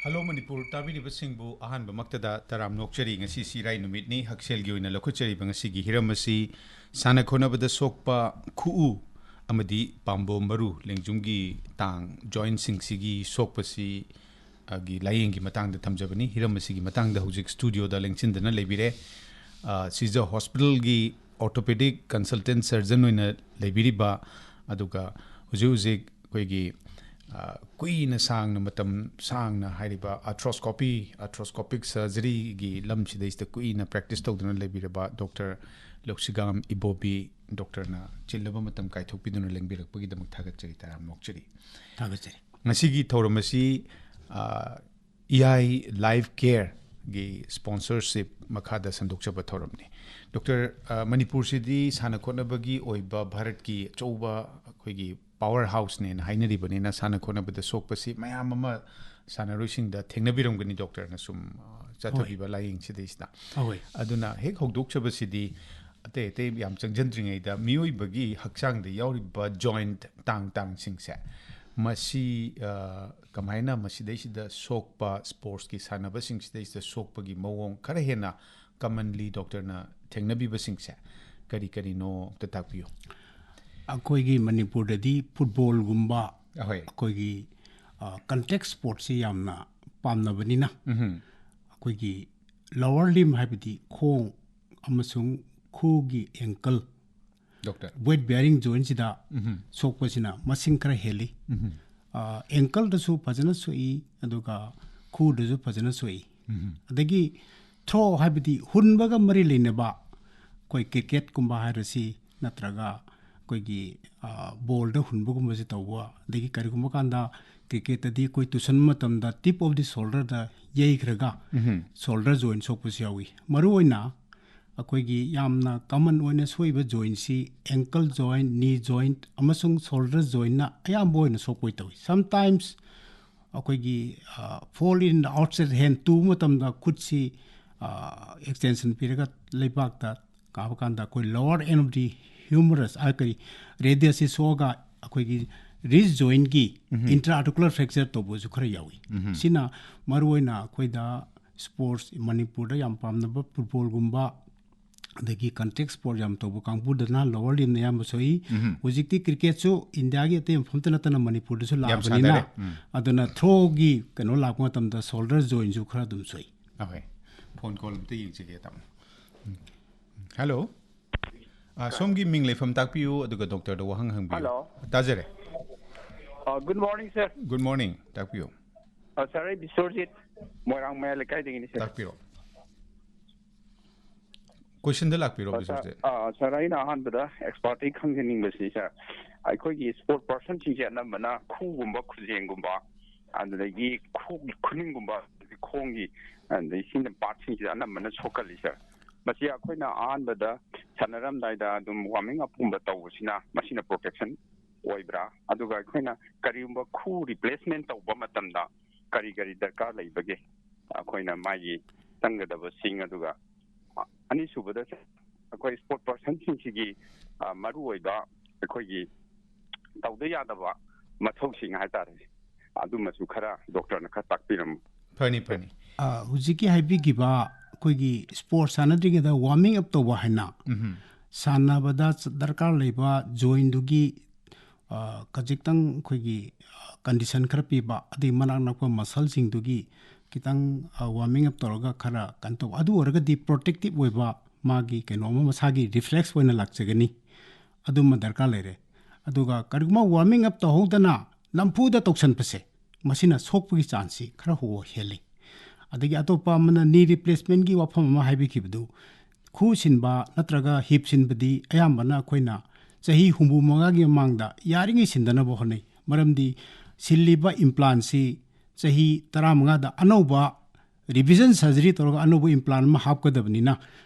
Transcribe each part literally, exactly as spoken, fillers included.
Hello Manipur ꯇꯥꯕꯤꯔꯤꯕꯁꯤꯡꯕꯨ ꯑꯍꯥꯟꯕꯃꯛꯇꯗ ꯇꯔꯥꯝ ꯅꯣꯛꯆꯔꯤ꯫ ꯉꯁꯤꯁꯤ ꯏꯔꯥꯏ ꯅꯨꯃꯤꯠꯅꯤ꯫ ꯍꯛꯁꯦꯜꯒꯤ ꯑꯣꯏꯅ ꯂꯧꯈꯠꯆꯔꯤꯕ ꯉꯁꯤꯒꯤ ꯍꯤꯔꯝ ꯑꯁꯤ ꯁꯥꯟꯅ ꯈꯣꯠꯅꯕꯗ ꯁꯣꯛꯄ ꯈꯨꯎ ꯑꯃꯗꯤ ꯄꯥꯝꯕꯣꯝ ꯃꯔꯨ ꯂꯦꯡꯖꯨꯝꯒꯤ ꯇꯥꯡ ꯖꯣꯏꯟꯁꯤꯡꯁꯤꯒꯤ ꯁꯣꯛꯄꯁꯤ, ꯑ, ꯒꯤ ꯂꯥꯌꯦꯡꯒꯤ ꯃꯇꯥꯡꯗ ꯊꯝꯖꯕꯅꯤ꯫ ꯍꯤꯔꯝ ꯑꯁꯤꯒꯤ ꯃꯇꯥꯡꯗ ꯍꯧꯖꯤꯛ ꯁ꯭ꯇꯨꯗꯤꯑꯣꯗ ꯂꯦꯡꯁꯤꯟꯗꯅ ꯂꯩꯕꯤꯔꯦ, ꯑ, ꯁꯤꯖ ꯍꯣꯁꯄꯤꯇꯥꯜꯒꯤ ꯑꯣꯔꯊꯣꯄꯦꯗꯤꯛ ꯀꯟꯁꯜꯇꯦꯟ ꯁꯔꯖꯟ ꯑꯣꯏꯅ ꯂꯩꯕꯤꯔꯤꯕ, ꯑꯗꯨꯒ ꯍꯧꯖꯤꯛ ꯍꯧꯖꯤꯛ ꯑꯩꯈꯣꯏꯒꯤ, ꯑ, ꯀꯨꯏꯅ ꯁꯥꯡꯅ, ꯃꯇꯝ ꯁꯥꯡꯅ ꯍꯥꯏꯔꯤꯕ ꯑꯥꯔꯊ꯭ꯔꯣꯁꯀꯣꯄꯤ, ꯑꯥꯔꯊ꯭ꯔꯣꯁꯀꯣꯄꯤꯛ ꯁꯔꯖꯔꯤꯒꯤ ꯂꯝꯁꯤꯗꯩꯁꯤꯗ ꯀꯨꯏꯅ ꯄ꯭ꯔꯦꯛꯇꯤꯁ ꯇꯧꯗꯨꯅ ꯂꯩꯕꯤꯔꯕ ꯗꯣꯛꯇꯔ ꯂꯧꯁꯤꯒꯥꯝ ꯏꯕꯣꯕꯤ ꯗꯣꯛꯇꯔꯅ ꯆꯤꯜꯂꯕ ꯃꯇꯝ ꯀꯥꯏꯊꯣꯛꯄꯤꯗꯨꯅ ꯂꯦꯡꯕꯤꯔꯛꯄꯒꯤꯗꯃꯛ ꯊꯥꯒꯠꯆꯔꯤ, ꯇꯔꯥꯝꯅ ꯑꯣꯛꯆꯔꯤ꯫ ꯊꯥꯒꯠꯆꯔꯤ꯫ ꯉꯁꯤꯒꯤ ꯊꯧꯔꯝ ꯑꯁꯤ, ꯑ, ꯏꯌꯥꯏ ꯂꯥꯏꯐ ꯀꯦꯌꯔꯒꯤ ꯁ꯭ꯄꯣꯟꯁꯔꯁꯤꯞ ꯃꯈꯥꯗ ꯁꯟꯗꯣꯛꯆꯕ ꯊꯧꯔꯝꯅꯤ꯫ ꯗꯣꯛꯇꯔ, ꯑ, ꯃꯅꯤꯄꯨꯔꯁꯤꯗꯤ ꯁꯥꯟꯅ ꯈꯣꯠꯅꯕꯒꯤ ꯑꯣꯏꯕ ꯚꯥꯔꯠꯀꯤ ꯑꯆꯧꯕ ꯑꯩꯈꯣꯏꯒꯤ ꯄꯥꯋꯔ ꯍꯥꯎꯁꯅꯦꯅ ꯍꯥꯏꯅꯔꯤꯕꯅꯤꯅ, ꯁꯥꯟꯅ ꯈꯣꯠꯅꯕꯗ ꯁꯣꯛꯄꯁꯤ ꯃꯌꯥꯝ ꯑꯃ ꯁꯥꯟꯅꯔꯣꯏꯁꯤꯡꯗ ꯊꯦꯡꯅꯕꯤꯔꯝꯒꯅꯤ, ꯗꯣꯛꯇꯔꯅ ꯁꯨꯝ, ꯑ, ꯆꯠꯊꯕꯤꯕ ꯂꯥꯏꯌꯦꯡꯁꯤꯗꯩꯁꯤꯗ꯫ ꯑꯍꯣꯏ꯫ ꯑꯗꯨꯅ ꯍꯦꯛ ꯍꯧꯗꯣꯛꯆꯕꯁꯤꯗꯤ ꯑꯇꯩ ꯑꯇꯩ ꯌꯥꯝ ꯆꯪꯁꯤꯟꯗ꯭ꯔꯤꯉꯩꯗ ꯃꯤꯑꯣꯏꯕꯒꯤ ꯍꯛꯆꯥꯡꯗ ꯌꯥꯎꯔꯤꯕ ꯖꯣꯏꯟꯠ ꯇꯥꯡ ꯇꯥꯡꯁꯤꯡꯁꯦ, ꯃꯁꯤ, ꯑ, ꯀꯃꯥꯏꯅ ꯃꯁꯤꯗꯩꯁꯤꯗ ꯁꯣꯛꯄ, ꯁ꯭ꯄꯣꯔꯠꯁꯀꯤ ꯁꯥꯟꯅꯕꯁꯤꯡꯁꯤꯗꯩꯁꯤꯗ ꯁꯣꯛꯄꯒꯤ ꯃꯑꯣꯡ ꯈꯔ ꯍꯦꯟꯅ ꯀꯃꯟꯂꯤ ꯗꯣꯛꯇꯔꯅ ꯊꯦꯡꯅꯕꯤꯕꯁꯤꯡꯁꯦ ꯀꯔꯤ ꯀꯔꯤꯅꯣ ꯑꯝꯇ ꯇꯥꯛꯄꯤꯌꯨ꯫ ꯑꯩꯈꯣꯏꯒꯤ ꯃꯅꯤꯄꯨꯔꯗꯗꯤ ꯐꯨꯠꯕꯣꯜꯒꯨꯝꯕ ꯑꯍꯣꯏ꯫ ꯑꯩꯈꯣꯏꯒꯤ ꯀꯟꯇꯦꯛ ꯁ꯭ꯄꯣꯔꯠꯁꯤ ꯌꯥꯝꯅ ꯄꯥꯝꯅꯕꯅꯤꯅ, ꯎꯝꯍꯨꯝ꯫ ꯑꯩꯈꯣꯏꯒꯤ ꯂꯋꯔ ꯂꯤꯝ ꯍꯥꯏꯕꯗꯤ ꯈꯣꯡ ꯑꯃꯁꯨꯡ ꯈꯨꯒꯤ ꯑꯦꯡꯀꯜ, ꯗꯣꯛꯇꯔ꯫ ꯋꯦꯠ ꯕꯤꯌꯥꯔꯤꯡ ꯖꯣꯏꯟꯁꯤꯗ ꯎꯝꯍꯨꯝ꯫ ꯁꯣꯛꯄꯁꯤꯅ ꯃꯁꯤꯡ ꯈꯔ ꯍꯦꯜꯂꯤ꯫ ꯎꯝꯍꯨꯝ꯫ ꯑꯦꯡꯀꯜꯗꯁꯨ ꯐꯖꯅ ꯁꯣꯛꯏ, ꯑꯗꯨꯒ ꯈꯨꯗꯁꯨ ꯐꯖꯅ ꯁꯣꯛꯏ꯫ ꯎꯝꯍꯨꯝ꯫ ꯑꯗꯒꯤ ꯊ꯭ꯔꯣ ꯍꯥꯏꯕꯗꯤ ꯍꯨꯟꯕꯒ ꯃꯔꯤ ꯂꯩꯅꯕ, ꯑꯩꯈꯣꯏ ꯀ꯭ꯔꯤꯀꯦꯠꯀꯨꯝꯕ ꯍꯥꯏꯔꯁꯤ, ꯅꯠꯇ꯭ꯔꯒ ꯑꯩꯈꯣꯏꯒꯤ, ꯑ, ꯕꯣꯜꯗ ꯍꯨꯟꯕꯒꯨꯝꯕꯁꯦ ꯇꯧꯕ, ꯑꯗꯒꯤ ꯀꯔꯤꯒꯨꯝꯕ ꯀꯥꯟꯗ ꯀ꯭ꯔꯤꯀꯦꯠꯇꯗꯤ ꯑꯩꯈꯣꯏ ꯇꯨꯁꯟꯕ ꯃꯇꯝꯗ ꯇꯤꯞ ꯑꯣꯐ ꯗꯤ ꯁꯣꯜꯗꯔꯗ ꯌꯩꯈ꯭ꯔꯒ ꯎꯝꯍꯨꯝ꯫ ꯁꯣꯜꯗꯔ ꯖꯣꯏꯟ ꯁꯣꯛꯄꯁꯨ ꯌꯥꯎꯏ꯫ ꯃꯔꯨꯑꯣꯏꯅ ꯑꯩꯈꯣꯏꯒꯤ ꯌꯥꯝꯅ ꯀꯃꯟ ꯑꯣꯏꯅ ꯁꯣꯛꯏꯕ ꯖꯣꯏꯟꯁꯤ ꯑꯦꯡꯀꯜ ꯖꯣꯏꯟ, ꯅꯤ ꯖꯣꯏꯟ ꯑꯃꯁꯨꯡ ꯁꯣꯜꯗꯔ ꯖꯣꯏꯟꯅ ꯑꯌꯥꯝꯕ ꯑꯣꯏꯅ ꯁꯣꯛꯄ ꯑꯣꯏ ꯇꯧꯏ꯫ Sometimes ꯑꯩꯈꯣꯏꯒꯤ, ꯑ, fall in the outside hand ꯇꯨꯕ ꯃꯇꯝꯗ ꯈꯨꯠꯁꯤ, ꯑ, ꯑꯦꯛꯁꯇꯦꯟꯁꯟ ꯄꯤꯔꯒ ꯂꯩꯕꯥꯛꯇ ꯀꯥꯕ ꯀꯥꯟꯗ ꯑꯩꯈꯣꯏ lower end of the humerus, ꯑ, ꯀꯔꯤ, ꯔꯦꯗꯤꯌꯁꯁꯤ ꯁꯣꯛꯑꯒ ꯑꯩꯈꯣꯏꯒꯤ ꯔꯤꯁ ꯖꯣꯏꯟꯒꯤ ꯏꯟꯇ꯭ꯔꯥ ꯑꯥꯔꯇꯤꯀꯨꯂꯔ ꯐ꯭ꯔꯦꯛꯆꯔ ꯇꯧꯕꯁꯨ ꯈꯔ ꯌꯥꯎꯏ꯫ ꯁꯤꯅ ꯃꯔꯨꯑꯣꯏꯅ ꯑꯩꯈꯣꯏꯗ ꯁ꯭ꯄꯣꯔꯠꯁ, ꯃꯅꯤꯄꯨꯔꯗ ꯌꯥꯝ ꯄꯥꯝꯅꯕ ꯐꯨꯠꯕꯣꯜꯒꯨꯝꯕ, ꯑꯗꯒꯤ ꯀꯟꯇꯦꯛ ꯁ꯭ꯄꯣꯔꯠ ꯌꯥꯝ ꯇꯧꯕ ꯀꯥꯡꯕꯨꯗꯅ ꯂꯣꯋꯔ ꯂꯤꯝꯅ ꯑꯌꯥꯝꯕ ꯁꯣꯛꯏ꯫ ꯍꯧꯖꯤꯛꯇꯤ ꯀ꯭ꯔꯤꯀꯦꯠꯁꯨ ꯏꯟꯗꯤꯌꯥꯒꯤ ꯑꯇꯩ ꯃꯐꯝꯇ ꯅꯠꯇꯅ ꯃꯅꯤꯄꯨꯔꯗꯁꯨ ꯂꯥꯛꯑꯕꯅꯤꯅ, ꯁꯥꯟꯅꯔꯦ꯫ ꯑꯗꯨꯅ ꯊ꯭ꯔꯣꯒꯤ ꯀꯩꯅꯣ ꯂꯥꯛꯄ ꯃꯇꯝꯗ ꯁꯣꯜꯗꯔ ꯖꯣꯏꯟꯁꯨ ꯈꯔ ꯑꯗꯨꯝ ꯁꯣꯛꯏ꯫ ꯑꯍꯣꯏ, ꯐꯣꯟ ꯀꯣꯜ ꯑꯝꯇ ꯌꯦꯡꯖꯒꯦ, ꯇꯥꯃꯣ꯫ ꯎꯝ꯫ ꯍꯜꯂꯣ꯫ ꯑ, ꯁꯣꯝꯒꯤ ꯃꯤꯡ ꯂꯩꯐꯝ ꯇꯥꯛꯄꯤꯌꯨ, ꯑꯗꯨꯒ ꯗꯣꯛꯇꯔꯗ ꯋꯥꯍꯪ ꯍꯪꯕꯤꯌꯨ꯫ ꯍꯜꯂꯣ꯫ ꯇꯥꯖꯔꯦ꯫ Good morning sir. Good morning, ꯇꯥꯛꯄꯤꯌꯨ꯫ ꯁꯥꯔ, ꯑꯩ ꯕꯤꯁ꯭ꯋꯔꯖꯤꯠ, ꯃꯣꯏꯔꯥꯡ ꯃꯌꯥꯏ ꯂꯩꯀꯥꯏꯗꯒꯤꯅꯤ ꯁꯥꯔ꯫ ꯇꯥꯛꯄꯤꯔꯣ꯫ ꯀꯣꯏꯁꯟꯗ ꯂꯥꯛꯄꯤꯔꯣ, ꯑ, ꯕꯤꯁ꯭ꯋꯔꯖꯤꯠ꯫ ꯁꯥꯔ, ꯑ, ꯁꯥꯔ, ꯑꯩꯅ ꯑꯍꯥꯟꯕꯗ ꯑꯦꯛꯁꯄꯥꯔꯠꯇꯒꯤ ꯈꯪꯖꯅꯤꯡꯕꯁꯤ, ꯁꯥꯔ, ꯑꯩꯈꯣꯏꯒꯤ ꯁ꯭ꯄꯣꯔꯠ ꯄꯥꯔꯁꯟꯁꯤꯡꯁꯦ ꯑꯅꯝꯕꯅ ꯈꯨꯒꯨꯝꯕ, ꯈꯨꯖꯦꯡꯒꯨꯝꯕ, ꯑꯗꯨꯗꯒꯤ ꯈꯨ-, ꯈꯨꯅꯤꯡꯒꯨꯝꯕ, ꯈꯣꯡꯒꯤ, ꯑꯗꯩ ꯁꯤꯅ ꯄꯥꯔꯠꯁꯤꯡꯁꯤꯗ ꯑꯅꯝꯕꯅ ꯁꯣꯛꯀꯜꯂꯤ, ꯁꯥꯔ꯫ ꯃꯁꯤ ꯑꯩꯈꯣꯏꯅ ꯑꯍꯥꯟꯕꯗ ꯁꯥꯟꯅꯔꯝꯗꯥꯏꯗ ꯑꯗꯨꯝ ꯋꯥꯔꯃꯤꯡ ꯑꯞꯀꯨꯝꯕ ꯇꯧꯕꯁꯤꯅ ꯃꯁꯤꯅ ꯄ꯭ꯔꯣꯇꯦꯛꯁꯟ ꯑꯣꯏꯕ꯭ꯔꯥ? ꯑꯗꯨꯒ ꯑꯩꯈꯣꯏꯅ ꯀꯔꯤꯒꯨꯝꯕ ꯈꯨ ꯔꯤꯄ꯭ꯂꯦꯁꯃꯦꯟ ꯇꯧꯕ ꯃꯇꯝꯗ ꯀꯔꯤ ꯀꯔꯤ ꯗꯔꯀꯥꯔ ꯂꯩꯕꯒꯦ? ꯑꯩꯈꯣꯏꯅ ꯃꯥꯒꯤ ꯆꯪꯒꯗꯕꯁꯤꯡ, ꯑꯗꯨꯒ ꯑꯅꯤꯁꯨꯕꯗ ꯑꯩꯈꯣꯏ ꯁ꯭ꯄꯣꯔꯠ ꯄꯥꯔꯁꯟꯁꯤꯡꯁꯤꯒꯤ, ꯑ, ꯃꯔꯨꯑꯣꯏꯕ ꯑꯩꯈꯣꯏꯒꯤ ꯇꯧꯗ ꯌꯥꯗꯕ ꯃꯊꯧꯁꯤꯡ ꯍꯥꯏꯇꯥꯔꯦ, ꯑꯗꯨꯃꯁꯨ ꯈꯔ ꯗꯣꯛꯇꯔꯅ ꯈꯔ ꯇꯥꯛꯄꯤꯔꯝꯃꯨ꯫ ꯐꯅꯤ, ꯐꯅꯤ꯫ ꯑ, ꯍꯧꯖꯤꯛꯀꯤ ꯍꯥꯏꯕꯤꯈꯤꯕ ꯑꯩꯈꯣꯏꯒꯤ ꯁ꯭ꯄꯣꯔꯠꯁ ꯁꯥꯟꯅꯗ꯭ꯔꯤꯉꯩꯗ ꯋꯥꯔꯃꯤꯡ ꯑꯞ ꯇꯧꯕ ꯍꯥꯏꯅ, ꯁꯥꯟꯅꯕꯗ ꯆ-, ꯗꯔꯀꯥꯔ ꯂꯩꯕ ꯖꯣꯏꯟꯗꯨꯒꯤ, ꯑ, ꯈꯖꯤꯛꯇꯪ ꯑꯩꯈꯣꯏꯒꯤ, ꯑ, ꯀꯟꯗꯤꯁꯟ ꯈꯔ ꯄꯤꯕ, ꯑꯗꯩ ꯃꯅꯥꯛ ꯅꯛꯄ ꯃꯁꯜꯁꯤꯡꯗꯨꯒꯤ ꯈꯤꯇꯪ, ꯑ, ꯋꯥꯔꯃꯤꯡ ꯑꯞ ꯇꯧꯔꯒ ꯈꯔ ꯀꯩꯅꯣ ꯇꯧꯕ, ꯑꯗꯨ ꯑꯣꯏꯔꯒꯗꯤ ꯄ꯭ꯔꯣꯇꯦꯛꯇꯤꯞ ꯑꯣꯏꯕ ꯃꯥꯒꯤ ꯀꯩꯅꯣ ꯑꯃ ꯃꯁꯥꯒꯤ ꯔꯤꯐ꯭ꯂꯦꯛꯁ ꯑꯣꯏꯅ ꯂꯥꯛꯆꯒꯅꯤ꯫ ꯑꯗꯨꯃ ꯗꯔꯀꯥꯔ ꯂꯩꯔꯦ꯫ ꯑꯗꯨꯒ ꯀꯔꯤꯒꯨꯝꯕ ꯋꯥꯔꯃꯤꯡ ꯑꯞ ꯇꯧꯍꯧꯗꯅ ꯅꯝꯐꯨꯗ ꯇꯧꯁꯟꯕꯁꯦ, ꯃꯁꯤꯅ ꯁꯣꯛꯄꯒꯤ ꯆꯥꯟꯁꯁꯤ ꯈꯔ ꯍꯣ-, ꯍꯦꯜꯂꯤ꯫ ꯑꯗꯒꯤ ꯑꯇꯣꯞꯄ ꯑꯃꯅ ꯅꯤ ꯔꯤꯄ꯭ꯂꯦꯁꯃꯦꯟꯒꯤ ꯋꯥꯐꯝ ꯑꯃ ꯍꯥꯏꯕꯤꯈꯤꯕꯗꯨ, ꯈꯨ ꯁꯤꯟꯕ ꯅꯠꯇ꯭ꯔꯒ ꯍꯤꯞ ꯁꯤꯟꯕꯗꯤ ꯑꯌꯥꯝꯕꯅ ꯑꯩꯈꯣꯏꯅ ꯆꯍꯤ ꯍꯨꯝꯐꯨ ꯃꯉꯥꯒꯤ ꯃꯃꯥꯡꯗ ꯌꯥꯔꯤꯉꯩ ꯁꯤꯟꯗꯅꯕ ꯍꯣꯠꯅꯩ꯫ ꯃꯔꯝꯗꯤ ꯁꯤꯜꯂꯤꯕ ꯏꯝꯄ꯭ꯂꯥꯟꯁꯤ ꯆꯍꯤ ꯇꯔꯥꯃꯉꯥꯗ ꯑꯅꯧꯕ ꯔꯤꯚꯤꯖꯟ ꯁꯔꯖꯔꯤ ꯇꯧꯔꯒ ꯑꯅꯧꯕ ꯏꯝꯄ꯭ꯂꯥꯟ ꯑꯃ ꯍꯥꯞꯀꯗꯕꯅꯤꯅ,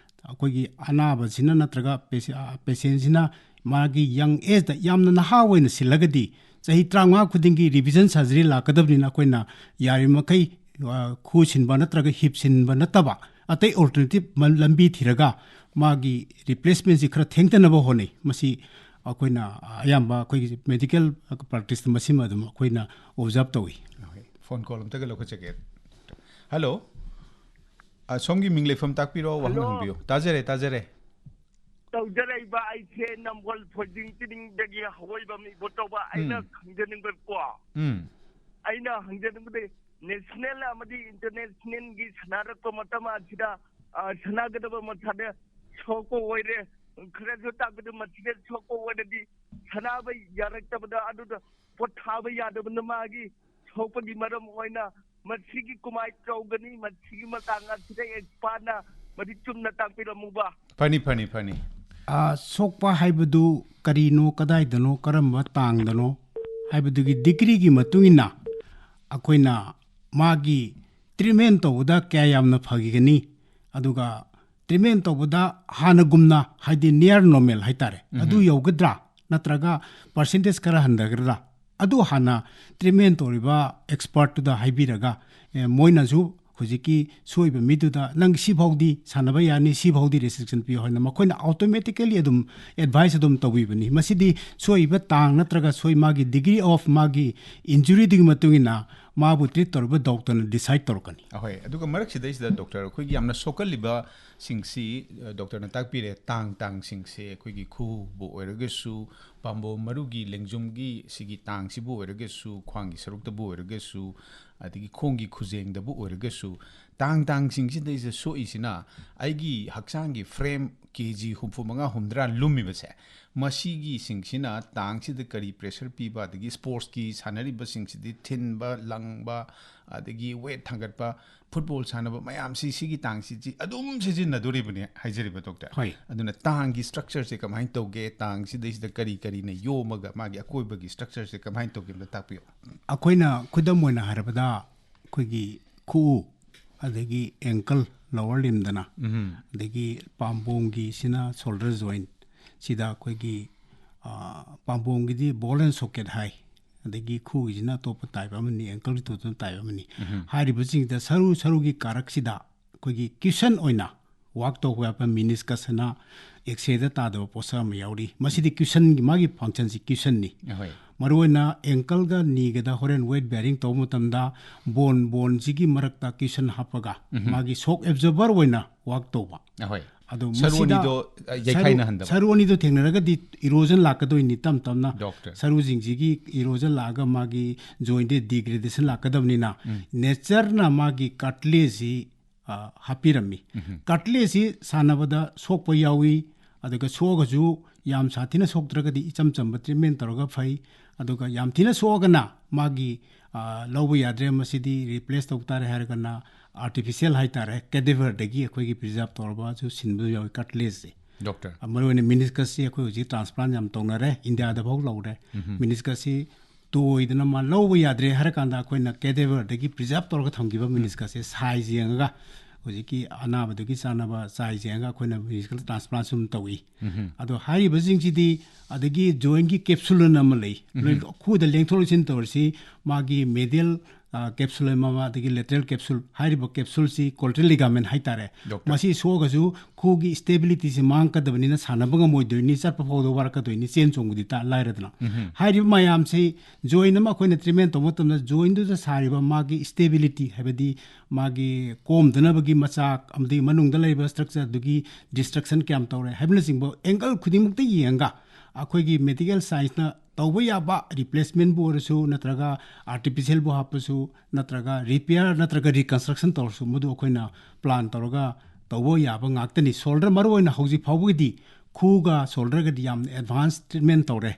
ꯑꯩꯈꯣꯏꯒꯤ ꯑꯅꯥꯕꯁꯤꯅ ꯅꯠꯇ꯭ꯔꯒ ꯄꯦꯁꯦ-, ꯑ, ꯄꯦꯁꯦꯟꯁꯤꯅ ꯃꯥꯒꯤ ꯌꯪ ꯑꯦꯖꯇ ꯌꯥꯝꯅ ꯅꯍꯥ ꯑꯣꯏꯅ ꯁꯤꯜꯂꯒꯗꯤ ꯆꯍꯤ ꯇꯔꯥꯃꯉꯥ ꯈꯨꯗꯤꯡꯒꯤ ꯔꯤꯚꯤꯖꯟ ꯁꯔꯖꯔꯤ ꯂꯥꯛꯀꯗꯕꯅꯤꯅ ꯑꯩꯈꯣꯏꯅ ꯌꯥꯔꯤꯕꯃꯈꯩ, ꯑ, ꯈꯨ ꯁꯤꯟꯕ ꯅꯠꯇ꯭ꯔꯒ ꯍꯤꯞ ꯁꯤꯟꯕ ꯅꯠꯇꯕ ꯑꯇꯩ ꯑꯣꯜꯇꯔꯅꯦꯇꯤꯞ ꯂꯝꯕꯤ ꯊꯤꯔꯒ ꯃꯥꯒꯤ ꯔꯤꯄ꯭ꯂꯦꯁꯃꯦꯟꯁꯤ ꯈꯔ ꯊꯦꯡꯊꯅꯕ ꯍꯣꯠꯅꯩ꯫ ꯃꯁꯤ ꯑꯩꯈꯣꯏꯅ ꯑꯌꯥꯝꯕ ꯑꯩꯈꯣꯏꯒꯤ ꯃꯦꯗꯤꯀꯦꯜ ꯄ꯭ꯔꯦꯛꯇꯤꯁꯇ ꯃꯁꯤꯃ ꯑꯗꯨꯝ ꯑꯩꯈꯣꯏꯅ ꯑꯣꯕꯖꯥꯔꯕ ꯇꯧꯏ꯫ ꯐꯣꯟ ꯀꯣꯜ ꯑꯝꯇꯒ ꯂꯧꯈꯠꯆꯒꯦ꯫ ꯍꯜꯂꯣ꯫ ꯑ, ꯁꯣꯝꯒꯤ ꯃꯤꯡ ꯂꯩꯐꯝ ꯇꯥꯛꯄꯤꯔꯣ, ꯋꯥꯍꯪ ꯍꯜꯂꯣ꯫ ꯍꯪꯕꯤꯌꯨ꯫ ꯇꯥꯖꯔꯦ, ꯇꯥꯖꯔꯦ꯫ ꯇꯧꯖꯔꯛꯏꯕ ꯑꯩꯁꯦ ꯅꯝꯕꯣꯜ ꯐꯣꯏꯖꯤꯡ ꯆꯤꯅꯤꯡꯗꯒꯤ ꯍꯋꯥꯏꯕꯝ ꯏꯕꯣꯇꯧꯕ꯫ ꯑꯩꯅ ꯎꯝ꯫ ꯈꯪꯖꯅꯤꯡꯕꯀꯣ, ꯎꯝ꯫ ꯑꯩꯅ ꯍꯪꯖꯅꯤꯡꯕꯗꯤ ꯅꯦꯁꯅꯦꯜ ꯑꯃꯗꯤ ꯏꯟꯇꯔꯅꯦꯁꯅꯦꯜꯒꯤ ꯁꯥꯟꯅꯔꯛꯄ ꯃꯇꯝ ꯑꯁꯤꯗ, ꯑ, ꯁꯥꯟꯅꯒꯗꯕ ꯃꯁꯥꯗ ꯁꯣꯛꯄ ꯑꯣꯏꯔꯦ, ꯈꯔꯁꯨ ꯇꯥꯛꯄꯗ ꯃꯁꯤꯗ ꯁꯣꯛꯄ ꯑꯣꯏꯔꯗꯤ ꯁꯥꯟꯅꯕ ꯌꯥꯔꯛꯇꯕꯗ ꯑꯗꯨꯗ ꯄꯣꯠ ꯊꯥꯕ ꯌꯥꯗꯕꯅ ꯃꯥꯒꯤ ꯁꯣꯛꯄꯒꯤ ꯃꯔꯝ ꯑꯣꯏꯅ ꯃꯁꯤꯒꯤ ꯀꯃꯥꯏ ꯇꯧꯒꯅꯤ? ꯃꯁꯤꯒꯤ ꯃꯇꯥꯡ ꯑꯁꯤꯗ ꯑꯦꯛꯁꯄꯥꯔꯠꯅ ꯃꯗꯤ ꯆꯨꯝꯅ ꯇꯥꯛꯄꯤꯔꯝꯃꯨꯕ꯫ ꯐꯅꯤ, ꯐꯅꯤ, ꯐꯅꯤ꯫ ꯑ, ꯁꯣꯛꯄ ꯍꯥꯏꯕꯗꯨ ꯀꯔꯤꯅꯣ, ꯀꯗꯥꯏꯗꯅꯣ, ꯀꯔꯝꯕ ꯇꯥꯡꯗꯅꯣ ꯍꯥꯏꯕꯗꯨꯒꯤ ꯗꯤꯒ꯭ꯔꯤꯒꯤ ꯃꯇꯨꯡ ꯏꯟꯅ ꯑꯩꯈꯣꯏꯅ ꯃꯥꯒꯤ ꯇ꯭ꯔꯤꯠꯃꯦꯟ ꯇꯧꯕꯗ ꯀꯌꯥ ꯌꯥꯝꯅ ꯐꯈꯤꯒꯅꯤ, ꯑꯗꯨꯒ ꯇ꯭ꯔꯤꯠꯃꯦꯟ ꯇꯧꯕꯗ ꯍꯥꯟꯅꯒꯨꯝꯅ, ꯍꯥꯏꯗꯤ ꯅꯤꯌꯔ ꯅꯣꯔꯃꯦꯜ ꯍꯥꯏꯇꯥꯔꯦ, ꯑꯗꯨ ꯌꯧꯒꯗ꯭ꯔꯥ, ꯅꯠꯇ꯭ꯔꯒ ꯄꯥꯔꯁꯦꯟꯇꯦꯖ ꯈꯔ ꯍꯟꯊꯒꯗ꯭ꯔꯥ, ꯑꯗꯨ ꯍꯥꯟꯅ ꯇ꯭ꯔꯤꯠꯃꯦꯟ ꯇꯧꯔꯤꯕ ꯑꯦꯛꯁꯄꯔꯠꯇꯨꯗ ꯍꯥꯏꯕꯤꯔꯒ, ꯑꯦ, ꯃꯣꯏꯅꯁꯨ ꯍꯧꯖꯤꯛꯀꯤ ꯁꯣꯛꯏꯕ ꯃꯤꯗꯨꯗ ꯅꯪ ꯁꯤꯐꯥꯎꯗꯤ ꯁꯥꯟꯅꯕ ꯌꯥꯅꯤ, ꯁꯤꯐꯥꯎꯗꯤ ꯔꯦꯁꯇ꯭ꯔꯤꯛꯁꯟ ꯄꯤꯌꯨ ꯍꯥꯏꯅ ꯃꯈꯣꯏꯅ ꯑꯣꯇꯣꯃꯦꯇꯤꯀꯦꯂꯤ ꯑꯗꯨꯝ ꯑꯦꯗꯚꯥꯏꯁ ꯑꯗꯨꯝ ꯇꯧꯕꯤꯕꯅꯤ꯫ ꯃꯁꯤꯗꯤ ꯁꯣꯛꯏꯕ ꯇꯥꯡ ꯅꯠꯇ꯭ꯔꯒ ꯁꯣꯏ ꯃꯥꯒꯤ ꯗꯤꯒ꯭ꯔꯤ ꯑꯣꯐ ꯃꯥꯒꯤ ꯏꯟꯖꯨꯔꯤꯗꯨꯒꯤ ꯃꯇꯨꯡ ꯏꯟꯅ ꯃꯥꯕꯨ ꯇ꯭ꯔꯤꯠ ꯇꯧꯔꯤꯕ ꯗꯣꯛꯇꯔꯅ ꯗꯤꯁꯥꯏꯠ ꯇꯧꯔꯛꯀꯅꯤ꯫ ꯑꯍꯣꯏ, ꯑꯗꯨꯒ ꯃꯔꯛꯁꯤꯗꯩꯁꯤꯗ ꯗꯣꯛꯇꯔ, ꯑꯩꯈꯣꯏꯒꯤ ꯌꯥꯝꯅ ꯁꯣꯛꯀꯜꯂꯤꯕ ꯁꯤꯡꯁꯤ, ꯑ, ꯗꯣꯛꯇꯔꯅ ꯇꯥꯛꯄꯤꯔꯦ, ꯇꯥꯡ ꯇꯥꯡꯁꯤꯡꯁꯦ ꯑꯩꯈꯣꯏꯒꯤ ꯈꯨꯕꯨ ꯑꯣꯏꯔꯒꯁꯨ, ꯄꯥꯝꯕꯣꯝ ꯃꯔꯨꯒꯤ ꯂꯦꯡꯖꯨꯝꯒꯤ ꯁꯤꯒꯤ ꯇꯥꯡꯁꯤꯕꯨ ꯑꯣꯏꯔꯒꯁꯨ, ꯈ꯭ꯋꯥꯡꯒꯤ ꯁꯔꯨꯛꯇꯕꯨ ꯑꯣꯏꯔꯒꯁꯨ, ꯑꯗꯒꯤ ꯈꯣꯡꯒꯤ ꯈꯨꯖꯦꯡꯗꯕꯨ ꯑꯣꯏꯔꯒꯁꯨ, ꯇꯥꯡ ꯇꯥꯡꯁꯤꯡꯁꯤꯗꯩꯁꯤꯗ ꯁꯣꯛꯏꯁꯤꯅ ꯑꯩꯒꯤ ꯍꯛꯆꯥꯡꯒꯤ ꯐ꯭ꯔꯦꯝ ꯀꯦ ꯖꯤ ꯍꯨꯝꯐꯨ ꯃꯉꯥ ꯍꯨꯝꯗ꯭ꯔꯥ ꯂꯨꯝꯃꯤꯕꯁꯦ, ꯃꯁꯤꯒꯤꯁꯤꯡꯁꯤꯅ ꯇꯥꯡꯁꯤꯗ ꯀꯔꯤ ꯄ꯭ꯔꯦꯁꯔ ꯄꯤꯕ, ꯑꯗꯒꯤ ꯁ꯭ꯄꯣꯔꯠꯁꯀꯤ ꯁꯥꯟꯅꯔꯤꯕꯁꯤꯡꯁꯤꯗꯤ ꯊꯤꯟꯕ, ꯂꯪꯕ, ꯑꯗꯒꯤ ꯋꯦꯠ ꯊꯥꯡꯒꯠꯄ, ꯐꯨꯠꯕꯣꯜ ꯁꯥꯟꯅꯕ ꯃꯌꯥꯝꯁꯤ ꯁꯤꯒꯤ ꯇꯥꯡꯁꯤ ꯑꯗꯨꯝ ꯁꯤꯖꯤꯟꯅꯗꯣꯔꯤꯕꯅꯤ ꯍꯥꯏꯖꯔꯤꯕ ꯗꯣꯛꯇꯔ꯫ ꯍꯣꯏ꯫ ꯑꯗꯨꯅ ꯇꯥꯡꯒꯤ ꯁ꯭ꯇ꯭ꯔꯛꯆꯔꯁꯦ ꯀꯃꯥꯏꯅ ꯇꯧꯒꯦ, ꯇꯥꯡꯁꯤꯗꯩꯁꯤꯗ ꯀꯔꯤ ꯀꯔꯤꯅ ꯌꯣꯝꯃꯒ ꯃꯥꯒꯤ ꯑꯀꯣꯏꯕꯒꯤ ꯁ꯭ꯇ꯭ꯔꯛꯆꯔꯁꯦ ꯀꯃꯥꯏꯅ ꯇꯧꯒꯦ ꯑꯝꯇ ꯇꯥꯛꯄꯤꯌꯨ꯫ ꯑꯩꯈꯣꯏꯅ ꯈꯨꯗꯝ ꯑꯣꯏꯅ ꯍꯥꯏꯔꯕꯗ ꯑꯩꯈꯣꯏꯒꯤ ꯈꯨꯎ, ꯑꯗꯒꯤ ꯑꯦꯡꯀꯜ, ꯂꯣꯋꯔ ꯂꯤꯝꯗꯅ, ꯎꯝ꯫ ꯑꯗꯒꯤ ꯄꯥꯝꯕꯣꯝꯒꯤꯁꯤꯅ ꯁꯣꯜꯗꯔ ꯖꯣꯏꯟ, ꯁꯤꯗ ꯑꯩꯈꯣꯏꯒꯤ, ꯑ, ꯄꯥꯝꯕꯣꯝꯒꯤꯗꯤ ꯕꯣꯜ ꯑꯦꯟ ꯁꯣꯀꯦꯠ ꯍꯥꯏ, ꯑꯗꯒꯤ ꯈꯨꯎꯒꯤꯁꯤꯅ ꯑꯇꯣꯞꯄ ꯇꯥꯏꯞ ꯑꯃꯅꯤ, ꯑꯦꯡꯀꯜꯒꯤ ꯑꯇꯣꯞꯄ ꯇꯥꯏꯞ ꯑꯃꯅꯤ꯫ ꯍꯥꯏꯔꯤꯕꯁꯤꯡꯁꯤꯗ ꯁꯔꯨ ꯁꯔꯨꯒꯤ ꯀꯥꯔꯛꯁꯤꯗ ꯑꯩꯈꯣꯏꯒꯤ ꯀ꯭ꯌꯨꯁꯟ ꯑꯣꯏꯅ ꯋꯥꯛ ꯇꯧꯕ ꯌꯥꯕ ꯃꯤꯅꯤꯁꯀꯁ ꯑꯅ ꯑꯦꯛꯁꯔꯦꯗ ꯇꯥꯗꯕ ꯄꯣꯠꯁꯛ ꯑꯃ ꯌꯥꯎꯔꯤ꯫ ꯃꯁꯤꯗꯤ ꯀ꯭ꯌꯨꯁꯟꯒꯤ, ꯃꯥꯒꯤ ꯐꯪꯁꯟꯁꯤ ꯀ꯭ꯌꯨꯁꯟꯅꯤ꯫ ꯑꯍꯣꯏ꯫ ꯃꯔꯨꯑꯣꯏꯅ ꯑꯦꯡꯀꯜꯒ ꯅꯤꯒꯗ ꯍꯣꯔꯦꯟ ꯋꯦꯠ ꯕꯤꯌꯥꯔꯤꯡ ꯇꯧꯕ ꯃꯇꯝꯗ ꯕꯣꯟ ꯕꯣꯟꯁꯤꯒꯤ ꯃꯔꯛꯇ ꯀ꯭ꯌꯨꯁꯟ ꯍꯥꯞꯄꯒ ꯃꯥꯒꯤ ꯁꯣꯛ ꯑꯦꯕꯖꯣꯔꯕꯔ ꯑꯣꯏꯅ ꯋꯥꯛ ꯇꯧꯕ꯫ ꯑꯍꯣꯏ꯫ ꯑꯗꯣ ꯁꯔꯨ ꯃꯁꯤꯗ ꯑꯅꯤꯗꯣ, ꯑ, ꯁꯔꯨ- ꯌꯩꯈꯥꯏꯅꯍꯟꯗꯕ꯫ ꯁꯔꯨ ꯑꯅꯤꯗꯣ ꯊꯦꯡꯅꯔꯒꯗꯤ ꯏꯔꯣꯖꯟ ꯂꯥꯛꯀꯗꯣꯏꯅꯤ ꯇꯞ ꯇꯞꯅ꯫ ꯗꯣꯛꯇꯔ꯫ ꯁꯔꯨꯁꯤꯡꯁꯤꯒꯤ ꯏꯔꯣꯖꯟ ꯂꯥꯛꯑꯒ ꯃꯥꯒꯤ ꯖꯣꯏꯟꯗ ꯗꯤꯒ꯭ꯔꯦꯗꯦꯁꯟ ꯂꯥꯛꯀꯗꯕꯅꯤꯅ ꯅꯦꯆꯔꯅ ꯃꯥꯒꯤ ꯀꯥꯔꯇ꯭ꯂꯦꯖꯁꯤ, ꯑ, ꯍꯥꯞꯄꯤꯔꯝꯃꯤ꯫ ꯀꯥꯔꯇ꯭ꯂꯦꯖꯁꯤ ꯁꯥꯟꯅꯕꯗ ꯁꯣꯛꯄ ꯌꯥꯎꯏ, ꯑꯗꯨꯒ ꯁꯣꯛꯑꯒꯁꯨ ꯌꯥꯝ ꯁꯥꯊꯤꯅ ꯁꯣꯛꯇ꯭ꯔꯒꯗꯤ ꯏꯆꯝ ꯆꯝꯕ ꯇ꯭ꯔꯤꯠꯃꯦꯟ ꯇꯧꯔꯒ ꯐꯩ꯫ ꯑꯗꯨꯒ ꯌꯥꯝ ꯊꯤꯅ ꯁꯣꯛꯑꯒꯅ ꯃꯥꯒꯤ, ꯑ, ꯂꯧꯕ ꯌꯥꯗ꯭ꯔꯦ, ꯃꯁꯤꯗꯤ ꯔꯤꯄ꯭ꯂꯦꯁ ꯇꯧ ꯇꯥꯔꯦ ꯍꯥꯏꯔꯒꯅ ꯑꯥꯔꯇꯤꯐꯤꯁꯤꯌꯦꯜ ꯍꯥꯏꯇꯥꯔꯦ, ꯀꯦꯗꯦꯚꯔꯗꯒꯤ ꯑꯩꯈꯣꯏꯒꯤ ꯄ꯭ꯔꯤꯖꯥꯔꯕ ꯇꯧꯔꯕꯁꯨ ꯁꯤꯟꯕ ꯌꯥꯎꯏ ꯀꯥꯔꯇ꯭ꯂꯦꯖꯁꯦ꯫ ꯗꯣꯛꯇꯔ꯫ ꯃꯔꯨꯑꯣꯏꯅ ꯃꯤꯅꯤꯁꯀꯁꯁꯤ ꯑꯩꯈꯣꯏ ꯍꯧꯖꯤꯛ ꯇ꯭ꯔꯥꯟꯁꯄ꯭ꯂꯥꯟ ꯌꯥꯝ ꯇꯧꯅꯔꯦ, ꯏꯟꯗꯤꯌꯥꯗ ꯐꯥꯎ ꯂꯧꯔꯦ꯫ ꯃꯤꯅꯤꯁꯀꯁꯁꯤ ꯇꯣꯏꯗꯅ ꯃꯥ ꯂꯧꯕ ꯌꯥꯗ꯭ꯔꯦ ꯍꯥꯏꯔꯀꯥꯟꯗ ꯑꯩꯈꯣꯏꯅ ꯀꯦꯗꯦꯚꯔꯗꯒꯤ ꯄ꯭ꯔꯤꯖꯥꯔꯕ ꯇꯧꯔꯒ ꯊꯝꯈꯤꯕ ꯃꯤꯅꯤꯁꯀꯁꯁꯦ ꯁꯥꯏꯖ ꯌꯦꯡꯉꯒ, ꯍꯧꯖꯤꯛꯀꯤ ꯑꯅꯥꯕꯗꯨꯒꯤ ꯆꯥꯟꯅꯕ ꯁꯥꯏꯖ ꯌꯦꯡꯉꯒ ꯑꯩꯈꯣꯏꯅ ꯃꯤꯅꯤꯁꯀꯜ ꯇ꯭ꯔꯥꯟꯁꯄ꯭ꯂꯥꯟꯁꯨ ꯑꯗꯨꯝ ꯇꯧꯏ꯫ ꯑꯗꯣ ꯍꯥꯏꯔꯤꯕꯁꯤꯡꯁꯤꯗꯤ, ꯑꯗꯒꯤ ꯖꯣꯏꯟꯒꯤ ꯀꯦꯞꯁꯨꯜ ꯑꯅ ꯑꯃ ꯂꯩ, ꯂꯣꯏ ꯈꯨꯗ ꯂꯦꯡꯊꯣꯛ ꯂꯦꯡꯁꯤꯟ ꯇꯧꯔꯁꯤ, ꯃꯥꯒꯤ ꯃꯦꯗꯤꯌꯦꯜ, ꯑ, ꯀꯦꯞꯁꯨꯜ ꯑꯃ, ꯑꯗꯒꯤ ꯂꯦꯇꯔꯦꯜ ꯀꯦꯞꯁꯨꯜ, ꯍꯥꯏꯔꯤꯕ ꯀꯦꯞꯁꯨꯜꯁꯤ ꯀꯣꯜꯇ꯭ꯔꯦꯜ ꯂꯤꯒꯥꯃꯦꯟ ꯍꯥꯏꯇꯥꯔꯦ꯫ ꯗꯣꯛꯇꯔ꯫ ꯃꯁꯤ ꯁꯣꯛꯑꯒꯁꯨ ꯈꯨꯒꯤ ꯁ꯭ꯇꯦꯕꯤꯂꯤꯇꯤꯁꯤ ꯃꯥꯡꯉꯛꯀꯗꯕꯅꯤꯅ ꯁꯥꯟꯅꯕ ꯉꯝꯃꯣꯏꯗꯣꯏꯅꯤ, ꯆꯠꯄ ꯐꯥꯎꯗ ꯋꯥꯔꯛꯀꯗꯣꯏꯅꯤ, ꯆꯦꯟ ꯆꯣꯡꯕꯗꯤ ꯇꯥ ꯂꯥꯏꯔꯗꯅ꯫ ꯍꯥꯏꯔꯤꯕ ꯃꯌꯥꯝꯁꯤ ꯖꯣꯏꯟ ꯑꯃ ꯑꯩꯈꯣꯏꯅ ꯇ꯭ꯔꯤꯠꯃꯦꯟ ꯇꯧꯕ ꯃꯇꯝꯗ ꯖꯣꯏꯟꯗꯨꯗ ꯁꯥꯔꯤꯕ ꯃꯥꯒꯤ ꯁ꯭ꯇꯦꯕꯤꯂꯤꯇꯤ, ꯍꯥꯏꯕꯗꯤ ꯃꯥꯒꯤ ꯀꯣꯝꯗꯅꯕꯒꯤ ꯃꯆꯥꯛ ꯑꯃꯗꯤ ꯃꯅꯨꯡꯗ ꯂꯩꯔꯤꯕ ꯁ꯭ꯇ꯭ꯔꯛꯆꯔꯗꯨꯒꯤ ꯗꯤꯁꯇ꯭ꯔꯛꯁꯟ ꯀꯌꯥꯝ ꯇꯧꯔꯦ ꯍꯥꯏꯕꯅꯆꯤꯡꯕ ꯑꯦꯡꯒꯜ ꯈꯨꯗꯤꯡꯃꯛꯇ ꯌꯦꯡꯉꯒ ꯑꯩꯈꯣꯏꯒꯤ ꯃꯦꯗꯤꯀꯦꯜ ꯁꯥꯏꯟꯁꯅ ꯇꯧꯕ ꯌꯥꯕ ꯔꯤꯄ꯭ꯂꯦꯁꯃꯦꯟꯕꯨ ꯑꯣꯏꯔꯁꯨ, ꯅꯠꯇ꯭ꯔꯒ ꯑꯥꯔꯇꯤꯐꯤꯁꯤꯌꯦꯜꯕꯨ ꯍꯥꯞꯄꯁꯨ, ꯅꯠꯇ꯭ꯔꯒ ꯔꯤꯄꯤꯌꯥꯔ ꯅꯠꯇ꯭ꯔꯒ ꯔꯤꯀꯟꯁꯇ꯭ꯔꯛꯁꯟ ꯇꯧꯔꯁꯨ, ꯃꯗꯨ ꯑꯩꯈꯣꯏꯅ ꯄ꯭ꯂꯥꯟ ꯇꯧꯔꯒ ꯇꯧꯕ ꯌꯥꯕ ꯉꯥꯛꯇꯅꯤ꯫ ꯁꯣꯜꯗꯔ, ꯃꯔꯨꯑꯣꯏꯅ ꯍꯧꯖꯤꯛ ꯐꯥꯎꯕꯒꯤꯗꯤ ꯈꯨꯒ ꯁꯣꯜꯗꯔꯒꯗꯤ ꯌꯥꯝꯅ ꯑꯦꯗꯚꯥꯟꯁ ꯇ꯭ꯔꯤꯠꯃꯦꯟ ꯇꯧꯔꯦ꯫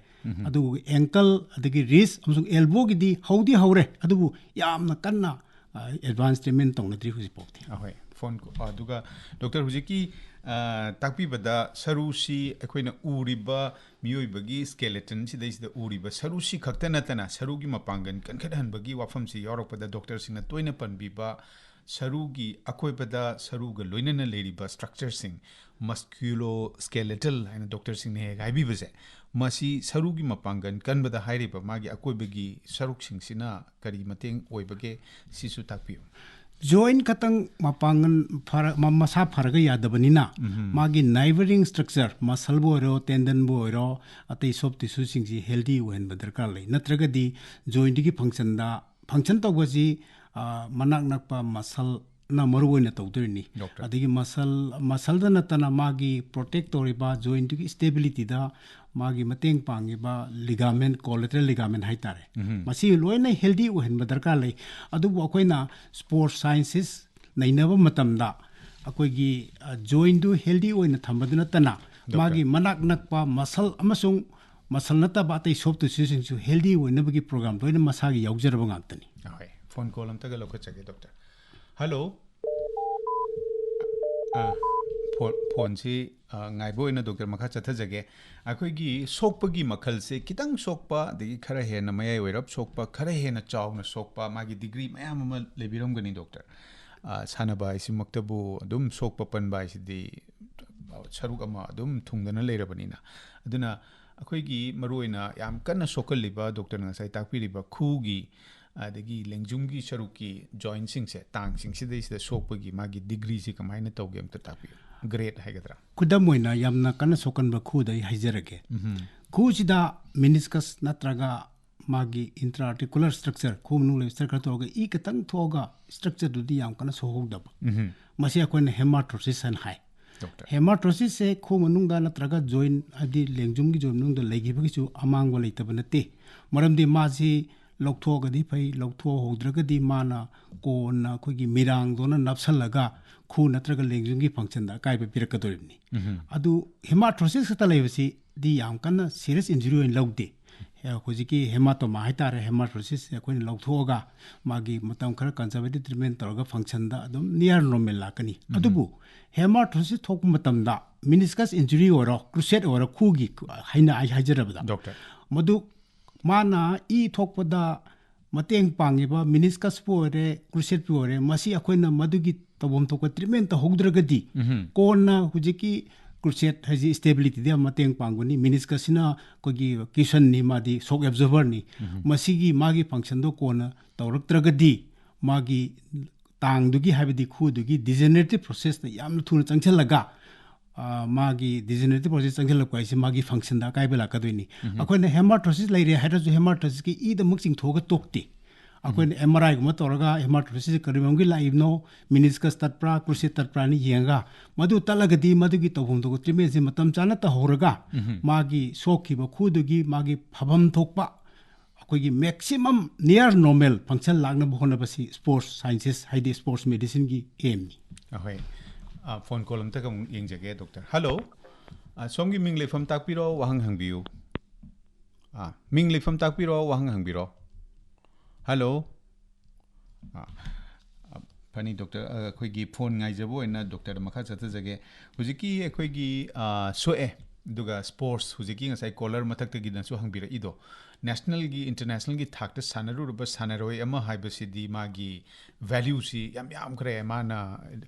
ꯑꯗꯨꯕꯨ ꯑꯦꯡꯀꯜ, ꯑꯗꯒꯤ ꯔꯤꯁ ꯑꯃꯁꯨꯡ ꯑꯦꯜꯕꯣꯒꯤꯗꯤ ꯍꯧꯗꯤ ꯍꯧꯔꯦ, ꯑꯗꯨꯕꯨ ꯌꯥꯝꯅ ꯀꯟꯅ, ꯑ, ꯑꯦꯗꯚꯥꯟꯁ ꯇ꯭ꯔꯤꯠꯃꯦꯟ ꯇꯧꯅꯗ꯭ꯔꯤ ꯍꯧꯖꯤꯛ ꯐꯥꯎꯕꯗꯤ꯫ ꯑꯍꯣꯏ, ꯐꯣꯟ ꯀꯣ-, ꯑꯗꯨꯒ ꯗꯣꯛꯇꯔ, ꯍꯧꯖꯤꯛꯀꯤ, ꯑ, ꯇꯥꯛꯄꯤꯕꯗ ꯁꯔꯨꯁꯤ ꯑꯩꯈꯣꯏꯅ ꯎꯔꯤꯕ ꯃꯤꯑꯣꯏꯕꯒꯤ ꯁ꯭ꯀꯦꯂꯦꯇꯟ ꯁꯤꯗꯩꯁꯤꯗ ꯎꯔꯤꯕ ꯁꯔꯨꯁꯤ ꯈꯛꯇ ꯅꯠꯇꯅ ꯁꯔꯨꯒꯤ ꯃꯄꯥꯡꯒꯜ ꯀꯟꯈꯠꯍꯟꯕꯒꯤ ꯋꯥꯐꯝꯁꯤ ꯌꯥꯎꯔꯛꯄꯗ ꯗꯣꯛꯇꯔꯁꯤꯡꯅ ꯇꯣꯏꯅ ꯄꯟꯕꯤꯕ ꯁꯔꯨꯒꯤ ꯑꯀꯣꯏꯕꯗ ꯁꯔꯨꯒ ꯂꯣꯏꯅꯅ ꯂꯩꯔꯤꯕ ꯁ꯭ꯇ꯭ꯔꯛꯆꯔꯁꯤꯡ, ꯃꯁꯀ꯭ꯌꯨꯂꯣ ꯁ꯭ꯀꯦꯂꯦꯇꯜ ꯍꯥꯏꯅ ꯗꯣꯛꯇꯔꯁꯤꯡꯅ ꯍꯦꯛ ꯍꯥꯏꯕꯤꯕꯁꯦ, ꯃꯁꯤ ꯁꯔꯨꯒꯤ ꯃꯄꯥꯡꯒꯜ ꯀꯟꯕꯗ ꯍꯥꯏꯔꯤꯕ ꯃꯥꯒꯤ ꯑꯀꯣꯏꯕꯒꯤ ꯁꯔꯨꯛꯁꯤꯡꯁꯤꯅ ꯀꯔꯤ ꯃꯇꯦꯡ ꯑꯣꯏꯕꯒꯦ, ꯁꯤꯁꯨ ꯇꯥꯛꯄꯤꯌꯨ꯫ Joint ꯈꯛꯇꯪ ꯃꯄꯥꯡꯒꯜ ꯐꯔ-, ꯃ-, ꯃꯁꯥ ꯐꯔꯒ ꯌꯥꯗꯕꯅꯤꯅ, ꯃꯥꯒꯤ neighbouring structure, muscleꯕꯨ ꯑꯣꯏꯔꯣ, tendonꯕꯨ ꯑꯣꯏꯔꯣ, ꯑꯇꯩ soft tissueꯁꯤꯡꯁꯤ healthy ꯑꯣꯏꯍꯟꯕ ꯗꯔꯀꯥꯔ ꯂꯩ꯫ ꯅꯠꯇ꯭ꯔꯒꯗꯤ jointꯇꯨꯒꯤ functionꯗ, function ꯇꯧꯕꯁꯤ, ꯑ, ꯃꯅꯥꯛ ꯅꯛꯄ muscleꯅ ꯃꯔꯨ ꯑꯣꯏꯅ ꯇꯧꯗꯣꯏꯅꯤ꯫ Doctor꯫ ꯑꯗꯒꯤ muscle, muscleꯗ ꯅꯠꯇꯅ ꯃꯥꯒꯤ protect ꯇꯧꯔꯤꯕ jointꯇꯨꯒꯤ stabilityꯗ ꯃꯥꯒꯤ ꯃꯇꯦꯡ ꯄꯥꯡꯉꯤꯕ ligament, collateral ligament ꯍꯥꯏꯇꯥꯔꯦ꯫ ꯃꯁꯤ ꯂꯣꯏꯅ healthy ꯑꯣꯏꯍꯟꯕ ꯗꯔꯀꯥꯔ ꯂꯩ꯫ ꯑꯗꯨꯕꯨ ꯑꯩꯈꯣꯏꯅ sports sciences ꯅꯩꯅꯕ ꯃꯇꯝꯗ ꯑꯩꯈꯣꯏꯒꯤ, ꯑ, jointꯗꯨ healthy ꯑꯣꯏꯅ ꯊꯝꯕꯗ ꯅꯠꯇꯅ, Doctor꯫ ꯃꯥꯒꯤ ꯃꯅꯥꯛ ꯅꯛꯄ muscle ꯑꯃꯁꯨꯡ muscle ꯅꯠꯇꯕ ꯑꯇꯩ soft tissueꯁꯤꯡꯁꯨ healthy ꯑꯣꯏꯅꯕꯒꯤ program ꯂꯣꯏꯅ ꯃꯁꯥꯒꯤ ꯌꯥꯎꯖꯔꯕ ꯉꯥꯛꯇꯅꯤ꯫ ꯍꯣꯏ, phone call ꯑꯝꯇꯒ ꯂꯧꯈꯠꯆꯒꯦ, doctor꯫ Hello꯫ ꯑ, phone, phoneꯁꯤ, ꯑ, ꯉꯥꯏꯕ ꯑꯣꯏꯅ doctor ꯃꯈꯥ ꯆꯠꯊꯖꯒꯦ꯫ ꯑꯩꯈꯣꯏꯒꯤ ꯁꯣꯛꯄꯒꯤ ꯃꯈꯜꯁꯦ ꯈꯤꯇꯪ ꯁꯣꯛꯄ, ꯑꯗꯒꯤ ꯈꯔ ꯍꯦꯟꯅ ꯃꯌꯥꯏ ꯑꯣꯏꯔꯞ ꯁꯣꯛꯄ, ꯈꯔ ꯍꯦꯟꯅ ꯆꯥꯎꯅ ꯁꯣꯛꯄ, ꯃꯥꯒꯤ degree ꯃꯌꯥꯝ ꯑꯃ ꯂꯩꯕꯤꯔꯝꯒꯅꯤ, doctor꯫ ꯑ, ꯁꯥꯟꯅꯕ ꯍꯥꯏꯁꯤꯃꯛꯇꯕꯨ ꯑꯗꯨꯝ ꯁꯣꯛꯄ ꯄꯟꯕ ꯍꯥꯏꯁꯤꯗꯤ ꯁꯔꯨꯛ ꯑꯃ ꯑꯗꯨꯝ ꯊꯨꯡꯗꯅ ꯂꯩꯔꯕꯅꯤꯅ꯫ ꯑꯗꯨꯅ ꯑꯩꯈꯣꯏꯒꯤ ꯃꯔꯨꯑꯣꯏꯅ ꯌꯥꯝ ꯀꯟꯅ ꯁꯣꯛꯀꯜꯂꯤꯕ doctorꯅ ꯉꯁꯥꯏ ꯇꯥꯛꯄꯤꯔꯤꯕ ꯈꯨꯒꯤ, ꯑꯗꯒꯤ ꯂꯦꯡꯖꯨꯝꯒꯤ ꯁꯔꯨꯛꯀꯤ jointꯁꯤꯡꯁꯦ, ꯇꯥꯡꯁꯤꯡꯁꯤꯗꯩꯁꯤꯗ ꯁꯣꯛꯄꯒꯤ ꯃꯥꯒꯤ degreeꯁꯤ ꯀꯃꯥꯏꯅ ꯇꯧꯒꯦ ꯑꯝꯇ ꯇꯥꯛꯄꯤꯌꯨ꯫ Grade ꯍꯥꯏꯒꯗ꯭ꯔꯥ? ꯈꯨꯗꯝ ꯑꯣꯏꯅ ꯌꯥꯝꯅ ꯀꯟꯅ ꯁꯣꯛꯀꯟꯕ ꯈꯨꯗ ꯑꯩ ꯍꯥꯏꯖꯔꯒꯦ꯫ ꯎꯝꯍꯨꯝ꯫ ꯈꯨꯁꯤꯗ meniscus ꯅꯠꯇ꯭ꯔꯒ ꯃꯥꯒꯤ intra-articular structure, ꯈꯨ ꯃꯅꯨꯡ ꯂꯩꯕ structure ꯈꯔ ꯇꯧꯔꯒ ꯏ ꯈꯤꯇꯪ ꯊꯣꯛꯑꯒ structureꯗꯨꯗꯤ ꯌꯥꯝ ꯀꯟꯅ ꯁꯣꯛꯍꯧꯗꯕ꯫ ꯎꯝꯍꯨꯝ꯫ ꯃꯁꯤ ꯑꯩꯈꯣꯏꯅ hemarthrosis ꯍꯥꯏꯅ ꯍꯥꯏ꯫ Doctor꯫ Hemarthrosisꯁꯦ ꯈꯨ ꯃꯅꯨꯡꯗ ꯅꯠꯇ꯭ꯔꯒ joint, ꯍꯥꯏꯗꯤ ꯂꯦꯡꯖꯨꯝꯒꯤ joint ꯃꯅꯨꯡꯗ ꯂꯩꯈꯤꯕꯒꯤꯁꯨ ꯑꯃꯥꯡꯕ ꯂꯩꯇꯕ ꯅꯠꯇꯦ꯫ ꯃꯔꯝꯗꯤ ꯃꯥꯁꯤ ꯂꯧꯊꯣꯛꯑꯒꯗꯤ ꯐꯩ, ꯂꯧꯊꯣꯛꯍꯧꯗ꯭ꯔꯒꯗꯤ ꯃꯥꯅ ꯀꯣꯟꯅ ꯑꯩꯈꯣꯏꯒꯤ ꯃꯤꯔꯥꯡꯗꯧꯅ ꯅꯞꯁꯜꯂꯒ ꯈꯨ ꯅꯠꯇ꯭ꯔꯒ ꯂꯦꯡꯖꯨꯝꯒꯤ functionꯗ ꯑꯀꯥꯏꯕ ꯄꯤꯔꯛꯀꯗꯣꯔꯤꯕꯅꯤ꯫ ꯎꯝꯍꯨꯝ꯫ ꯑꯗꯨ hemarthrosis ꯈꯛꯇ ꯂꯩꯕꯁꯤꯗꯤ ꯌꯥꯝ ꯀꯟꯅ serious injury ꯑꯣꯏꯅ ꯂꯧꯗꯦ꯫ ꯑꯦ, ꯍꯧꯖꯤꯛꯀꯤ hematoma ꯍꯥꯏꯇꯥꯔꯦ, hemarthrosis ꯑꯩꯈꯣꯏꯅ ꯂꯧꯊꯣꯛꯑꯒ ꯃꯥꯒꯤ ꯃꯇꯝ ꯈꯔ conservative treatment ꯇꯧꯔꯒ functionꯗ ꯑꯗꯨꯝ near normal ꯂꯥꯛꯀꯅꯤ꯫ ꯎꯝꯍꯨꯝ꯫ ꯑꯗꯨꯕꯨ hemarthrosis ꯊꯣꯛꯄ ꯃꯇꯝꯗ meniscus injury ꯑꯣꯏꯔꯣ, cruciate ꯑꯣꯏꯔꯣ, ꯈꯨꯒꯤ ꯍꯥꯏꯅ ꯑꯩ ꯍꯥꯏꯖꯔꯕꯗ, Doctor꯫ ꯃꯗꯨ ꯃꯥꯅ ꯏ ꯊꯣꯛꯄꯗ ꯃꯇꯦꯡ ꯄꯥꯡꯉꯤꯕ meniscusꯄꯨ ꯑꯣꯏꯔꯦ, cruciateꯄꯨ ꯑꯣꯏꯔꯦ, ꯃꯁꯤ ꯑꯩꯈꯣꯏꯅ ꯃꯗꯨꯒꯤ ꯇꯧꯐꯝ ꯊꯣꯛꯄ treatment ꯇꯧꯍꯧꯗ꯭ꯔꯒꯗꯤ, ꯎꯝꯍꯨꯝ꯫ ꯀꯣꯟꯅ ꯍꯧꯖꯤꯛꯀꯤ cruciate ꯍꯥꯏꯁꯤ stabilityꯗ ꯌꯥꯝ ꯃꯇꯦꯡ ꯄꯥꯡꯒꯅꯤ꯫ Meniscusꯁꯤꯅ ꯑꯩꯈꯣꯏꯒꯤ cushionꯅꯤ, ꯃꯥꯗꯤ shock absorberꯅꯤ꯫ ꯎꯝꯍꯨꯝ꯫ ꯃꯁꯤꯒꯤ ꯃꯥꯒꯤ functionꯗꯣ ꯀꯣꯟꯅ ꯇꯧꯔꯛꯇ꯭ꯔꯒꯗꯤ ꯃꯥꯒꯤ ꯇꯥꯡꯗꯨꯒꯤ, ꯍꯥꯏꯕꯗꯤ ꯈꯨꯗꯨꯒꯤ degenerative processꯇ ꯌꯥꯝꯅ ꯊꯨꯅ ꯆꯪꯁꯤꯜꯂꯒ, ꯑ, ꯃꯥꯒꯤ degenerative process ꯆꯪꯁꯤꯜꯂꯛꯄ ꯍꯥꯏꯁꯦ ꯃꯥꯒꯤ functionꯗ ꯑꯀꯥꯏꯕ ꯂꯥꯛꯀꯗꯣꯏꯅꯤ꯫ ꯑꯩꯈꯣꯏꯅ hematerasis ꯂꯩꯔꯦ ꯍꯥꯏꯔꯁꯨ hematerasis ꯀꯤ ꯏꯗꯃꯛ ꯆꯤꯡꯊꯣꯛꯑꯒ ꯇꯣꯛꯇꯦ꯫ ꯑꯩꯈꯣꯏꯅ M R I ꯒꯨꯝꯕ ꯇꯧꯔꯒ hematerasis ꯁꯦ ꯀꯔꯤ ꯃꯔꯝꯒꯤ ꯂꯥꯛꯏꯕꯅꯣ, meniscus ꯇꯠꯄ꯭ꯔꯥ, cruciate ꯇꯠꯄ꯭ꯔꯥꯅ ꯌꯦꯡꯉꯒ, ꯃꯗꯨ ꯇꯠꯂꯒꯗꯤ ꯃꯗꯨꯒꯤ ꯇꯧꯐꯝ ꯊꯣꯛꯄ treatment ꯁꯦ ꯃꯇꯝ ꯆꯥꯅ ꯇꯧꯍꯧꯔꯒ, ꯃꯥꯒꯤ ꯁꯣꯛꯈꯤꯕ ꯈꯨꯗꯨꯒꯤ ꯃꯥꯒꯤ ꯐꯐꯝ ꯊꯣꯛꯄ ꯑꯩꯈꯣꯏꯒꯤ maximum near normal function ꯂꯥꯛꯅꯕ ꯍꯣꯠꯅꯕꯁꯤ sports sciences, ꯍꯥꯏꯗꯤ sports medicine ꯒꯤ aim ꯅꯤ꯫ ꯑꯍꯣꯏ꯫ ꯑ, phone call ꯑꯝꯇꯒ ꯑꯃꯨꯛ ꯌꯦꯡꯖꯒꯦ, doctor꯫ Hello꯫ ꯑ, ꯁꯣꯝꯒꯤ ꯃꯤꯡ, ꯂꯩꯐꯝ ꯇꯥꯛꯄꯤꯔꯣ, ꯋꯥꯍꯪ ꯍꯪꯕꯤꯌꯨ꯫ ꯑ, ꯃꯤꯡ, ꯂꯩꯐꯝ ꯇꯥꯛꯄꯤꯔꯣ, ꯋꯥꯍꯪ ꯍꯪꯕꯤꯔꯣ꯫ Hello꯫ ꯑ, ꯑ, ꯐꯅꯤ, doctor꯫ ꯑ, ꯑꯩꯈꯣꯏꯒꯤ phone ꯉꯥꯏꯖꯕ ꯑꯣꯏꯅ doctor ꯗ ꯃꯈꯥ ꯆꯠꯊꯖꯒꯦ꯫ ꯍꯧꯖꯤꯛꯀꯤ ꯑꯩꯈꯣꯏꯒꯤ, ꯑ, ꯁꯣꯛꯑꯦ, ꯑꯗꯨꯒ sports, ꯍꯧꯖꯤꯛꯀꯤ ꯉꯁꯥꯏ caller ꯃꯊꯛꯇꯒꯤꯅꯁꯨ ꯍꯪꯕꯤꯔꯛꯏꯗꯣ, national ꯒꯤ, international ꯒꯤ ꯊꯥꯛꯇ ꯁꯥꯟꯅꯔꯨꯔꯕ ꯁꯥꯟꯅꯔꯣꯏ ꯑꯃ ꯍꯥꯏꯕꯁꯤꯗꯤ ꯃꯥꯒꯤ value ꯁꯤ ꯌꯥꯝ ꯌꯥꯝꯈ꯭ꯔꯦ꯫ ꯃꯥꯅ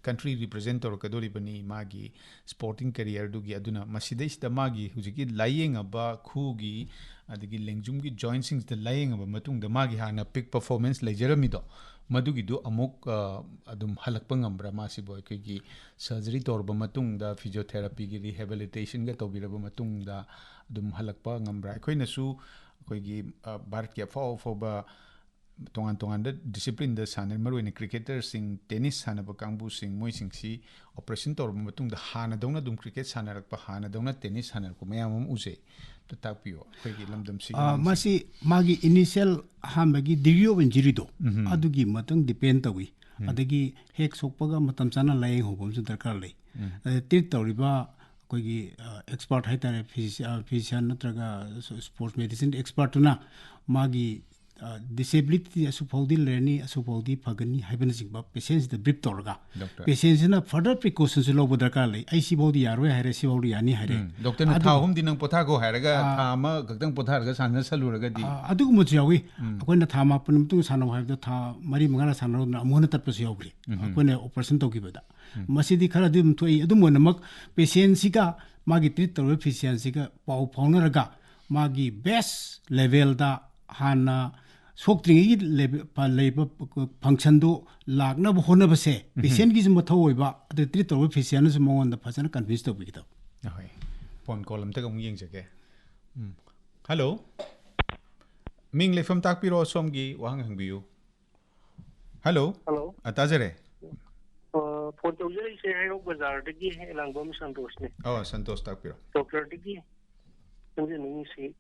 country represent ꯇꯧꯔꯛꯀꯗꯣꯔꯤꯕꯅꯤ, ꯃꯥꯒꯤ sporting career ꯗꯨꯒꯤ꯫ ꯑꯗꯨꯅ ꯃꯁꯤꯗꯩꯁꯤꯗ ꯃꯥꯒꯤ ꯍꯧꯖꯤꯛꯀꯤ ꯂꯥꯏꯌꯦꯡꯉꯕ ꯈꯨꯒꯤ, ꯑꯗꯒꯤ ꯂꯦꯡꯖꯨꯝꯒꯤ joint ꯁꯤꯡꯁꯤꯗ ꯂꯥꯏꯌꯦꯡꯉꯕ ꯃꯇꯨꯡꯗ ꯃꯥꯒꯤ ꯍꯥꯟꯅ peak performance ꯂꯩꯖꯔꯝꯃꯤꯗꯣ, ꯃꯗꯨꯒꯤꯗꯨ ꯑꯃꯨꯛ, ꯑ, ꯑꯗꯨꯝ ꯍꯜꯂꯛꯄ ꯉꯝꯕ꯭ꯔꯥ? ꯃꯥꯁꯤꯕꯨ ꯑꯩꯈꯣꯏꯒꯤ surgery ꯇꯧꯔꯕ ꯃꯇꯨꯡꯗ, physiotherapy ꯒꯤ rehabilitation ꯒ ꯇꯧꯕꯤꯔꯕ ꯃꯇꯨꯡꯗ ꯑꯗꯨꯝ ꯍꯜꯂꯛꯄ ꯉꯝꯕ꯭ꯔꯥ? ꯑꯩꯈꯣꯏꯅꯁꯨ ꯑꯩꯈꯣꯏꯒꯤ, ꯑ, ꯚꯥꯔꯠꯀꯤ ꯑꯐꯥꯎ ꯑꯐꯥꯎꯕ ꯇꯣꯉꯥꯟ ꯇꯣꯉꯥꯟꯕ discipline ꯗ ꯁꯥꯟꯅꯔꯤ, ꯃꯔꯨꯑꯣꯏꯅ cricketer ꯁꯤꯡ, tennis ꯁꯥꯟꯅꯕ ꯀꯥꯡꯕꯨꯁꯤꯡ, ꯃꯣꯏꯁꯤꯡꯁꯤ operation ꯇꯧꯔꯕ ꯃꯇꯨꯡꯗ ꯍꯥꯟꯅꯗꯧꯅ ꯑꯗꯨꯝ cricket ꯁꯥꯟꯅꯔꯛꯄ, ꯍꯥꯟꯅꯗꯧꯅ tennis ꯁꯥꯟꯅꯔꯛꯄ ꯃꯌꯥꯝ ꯑꯃ ꯎꯖꯩ꯫ ꯑꯝꯇ ꯇꯥꯛꯄꯤꯌꯣ ꯑꯩꯈꯣꯏꯒꯤ ꯂꯝꯗꯝꯁꯤꯒꯤ ꯑ, ꯑꯉꯥꯡꯁꯤꯡ꯫ ꯃꯁꯤ ꯃꯥꯒꯤ initial ꯑꯍꯥꯟꯕꯒꯤ degree of injury ꯗꯣ, ꯑꯗꯨꯒꯤ ꯃꯇꯨꯡ depend ꯇꯧꯏ꯫ ꯑꯗꯒꯤ ꯍꯦꯛ ꯁꯣꯛꯄꯒ ꯃꯇꯝ ꯆꯥꯅ ꯂꯥꯏꯌꯦꯡ ꯍꯧꯕ ꯑꯃꯁꯨ ꯗꯔꯀꯥꯔ ꯂꯩ꯫ ꯑꯗ treat ꯇꯧꯔꯤꯕ ꯑꯩꯈꯣꯏꯒꯤ, ꯑ, expert ꯍꯥꯏꯇꯥꯔꯦ, physician, ꯑ, physician ꯅꯠꯇ꯭ꯔꯒ sports medicine expert ꯇꯨꯅ ꯃꯥꯒꯤ, ꯑ, disability ꯑꯁꯨꯛ ꯐꯥꯎꯗꯤ ꯂꯩꯔꯅꯤ, ꯑꯁꯨꯛ ꯐꯥꯎꯗꯤ ꯐꯒꯅꯤ ꯍꯥꯏꯕꯅꯆꯤꯡꯕ patient ꯁꯤꯗ brief ꯇꯧꯔꯒ, Doctor꯫ Patient ꯁꯤꯅ further precaution ꯁꯨ ꯂꯧꯕ ꯗꯔꯀꯥꯔ ꯂꯩ꯫ ꯑꯩ ꯁꯤꯐꯥꯎꯗꯤ ꯌꯥꯔꯣꯏ ꯍꯥꯏꯔꯦ, ꯁꯤꯐꯥꯎꯗꯤ ꯌꯥꯅꯤ ꯍꯥꯏꯔꯦ꯫ ꯎꯝ, doctor ꯅ ꯊꯥ ꯑꯗꯨ- ꯑꯍꯨꯝꯗꯤ ꯅꯪ ꯄꯣꯊꯥꯈꯣ ꯍꯥꯏꯔꯒ ꯑꯥ꯫ ꯊꯥ ꯑꯃ ꯈꯛꯇꯪ ꯄꯣꯊꯥꯔꯒ ꯁꯥꯟꯅꯁꯜꯂꯨꯔꯒꯗꯤ? ꯑ, ꯑꯗꯨꯒꯨꯝꯕꯁꯨ ꯌꯥꯎꯏ꯫ ꯑꯩꯈꯣꯏꯅ ꯊꯥ ꯃꯥꯄꯟ ꯃꯇꯨꯡꯗ ꯁꯥꯟꯅꯧ ꯍꯥꯏꯕꯗ ꯊꯥ ꯃꯔꯤ ꯃꯉꯥꯅ ꯁꯥꯟꯅꯔꯨꯗꯅ ꯑꯃꯨꯛ ꯍꯟꯅ ꯇꯠꯄꯁꯨ ꯌꯥꯎꯈ꯭ꯔꯦ꯫ ꯑꯩꯈꯣꯏꯅ operation ꯇꯧꯈꯤꯕꯗ꯫ ꯃꯁꯤꯗꯤ ꯈꯔꯗꯤ ꯑꯗꯨꯝ ꯊꯣꯛꯏ꯫ ꯑꯗꯨꯝ ꯑꯣꯏꯅꯃꯛ patient ꯁꯤꯒ ꯃꯥꯒꯤ treat ꯇꯧꯔꯤꯕ physician ꯁꯤꯒ ꯄꯥꯎ ꯐꯥꯎꯅꯔꯒ ꯃꯥꯒꯤ best level ꯗ ꯍꯥꯟꯅ ꯁꯣꯛꯇ꯭ꯔꯤꯉꯩꯒꯤ ꯂꯩꯕ ꯐꯪꯁꯟꯗꯨ ꯂꯥꯛꯅꯕ ꯍꯣꯠꯅꯕꯁꯦ ꯄꯦꯁꯦꯟꯒꯤꯁꯨ ꯃꯊꯧ ꯑꯣꯏꯕ, ꯑꯗꯨ ꯇ꯭ꯔꯤꯠ ꯇꯧꯔꯤꯕ ꯐꯤꯖꯤꯁꯤꯌꯥꯟꯅꯁꯨ ꯃꯉꯣꯟꯗ ꯐꯖꯅ ꯀꯟꯚꯤꯟꯁ ꯇꯧꯕꯤꯒꯗꯕ꯫ ꯑꯍꯣꯏ, ꯐꯣꯟ ꯀꯣꯜ ꯑꯝꯇꯒ ꯑꯃꯨꯛ ꯌꯦꯡꯖꯒꯦ꯫ ꯎꯝ, ꯍꯜꯂꯣ, ꯃꯤꯡ ꯂꯩꯐꯝ ꯇꯥꯛꯄꯤꯔꯣ, ꯁꯣꯝꯒꯤ ꯋꯥꯍꯪ ꯍꯪꯕꯤꯌꯨ꯫ ꯍꯜꯂꯣ꯫ ꯍꯜꯂꯣ꯫ ꯑ, ꯇꯥꯖꯔꯦ꯫ ꯑ, ꯐꯣꯟ ꯇꯧꯖꯔꯛꯏꯁꯦ ꯍꯩꯔꯣꯛ ꯕꯖꯥꯔꯗꯒꯤ ꯍꯦꯛ ꯂꯥꯡꯕꯝ ꯁꯟꯇꯣꯁꯅꯦ꯫ ꯑꯣ, ꯁꯟꯇꯣꯁ ꯇꯥꯛꯄꯤꯔꯣ꯫ ꯗꯣꯛꯇꯔꯗꯒꯤ ꯈꯪꯖꯅꯤꯡꯉꯤꯁꯤ,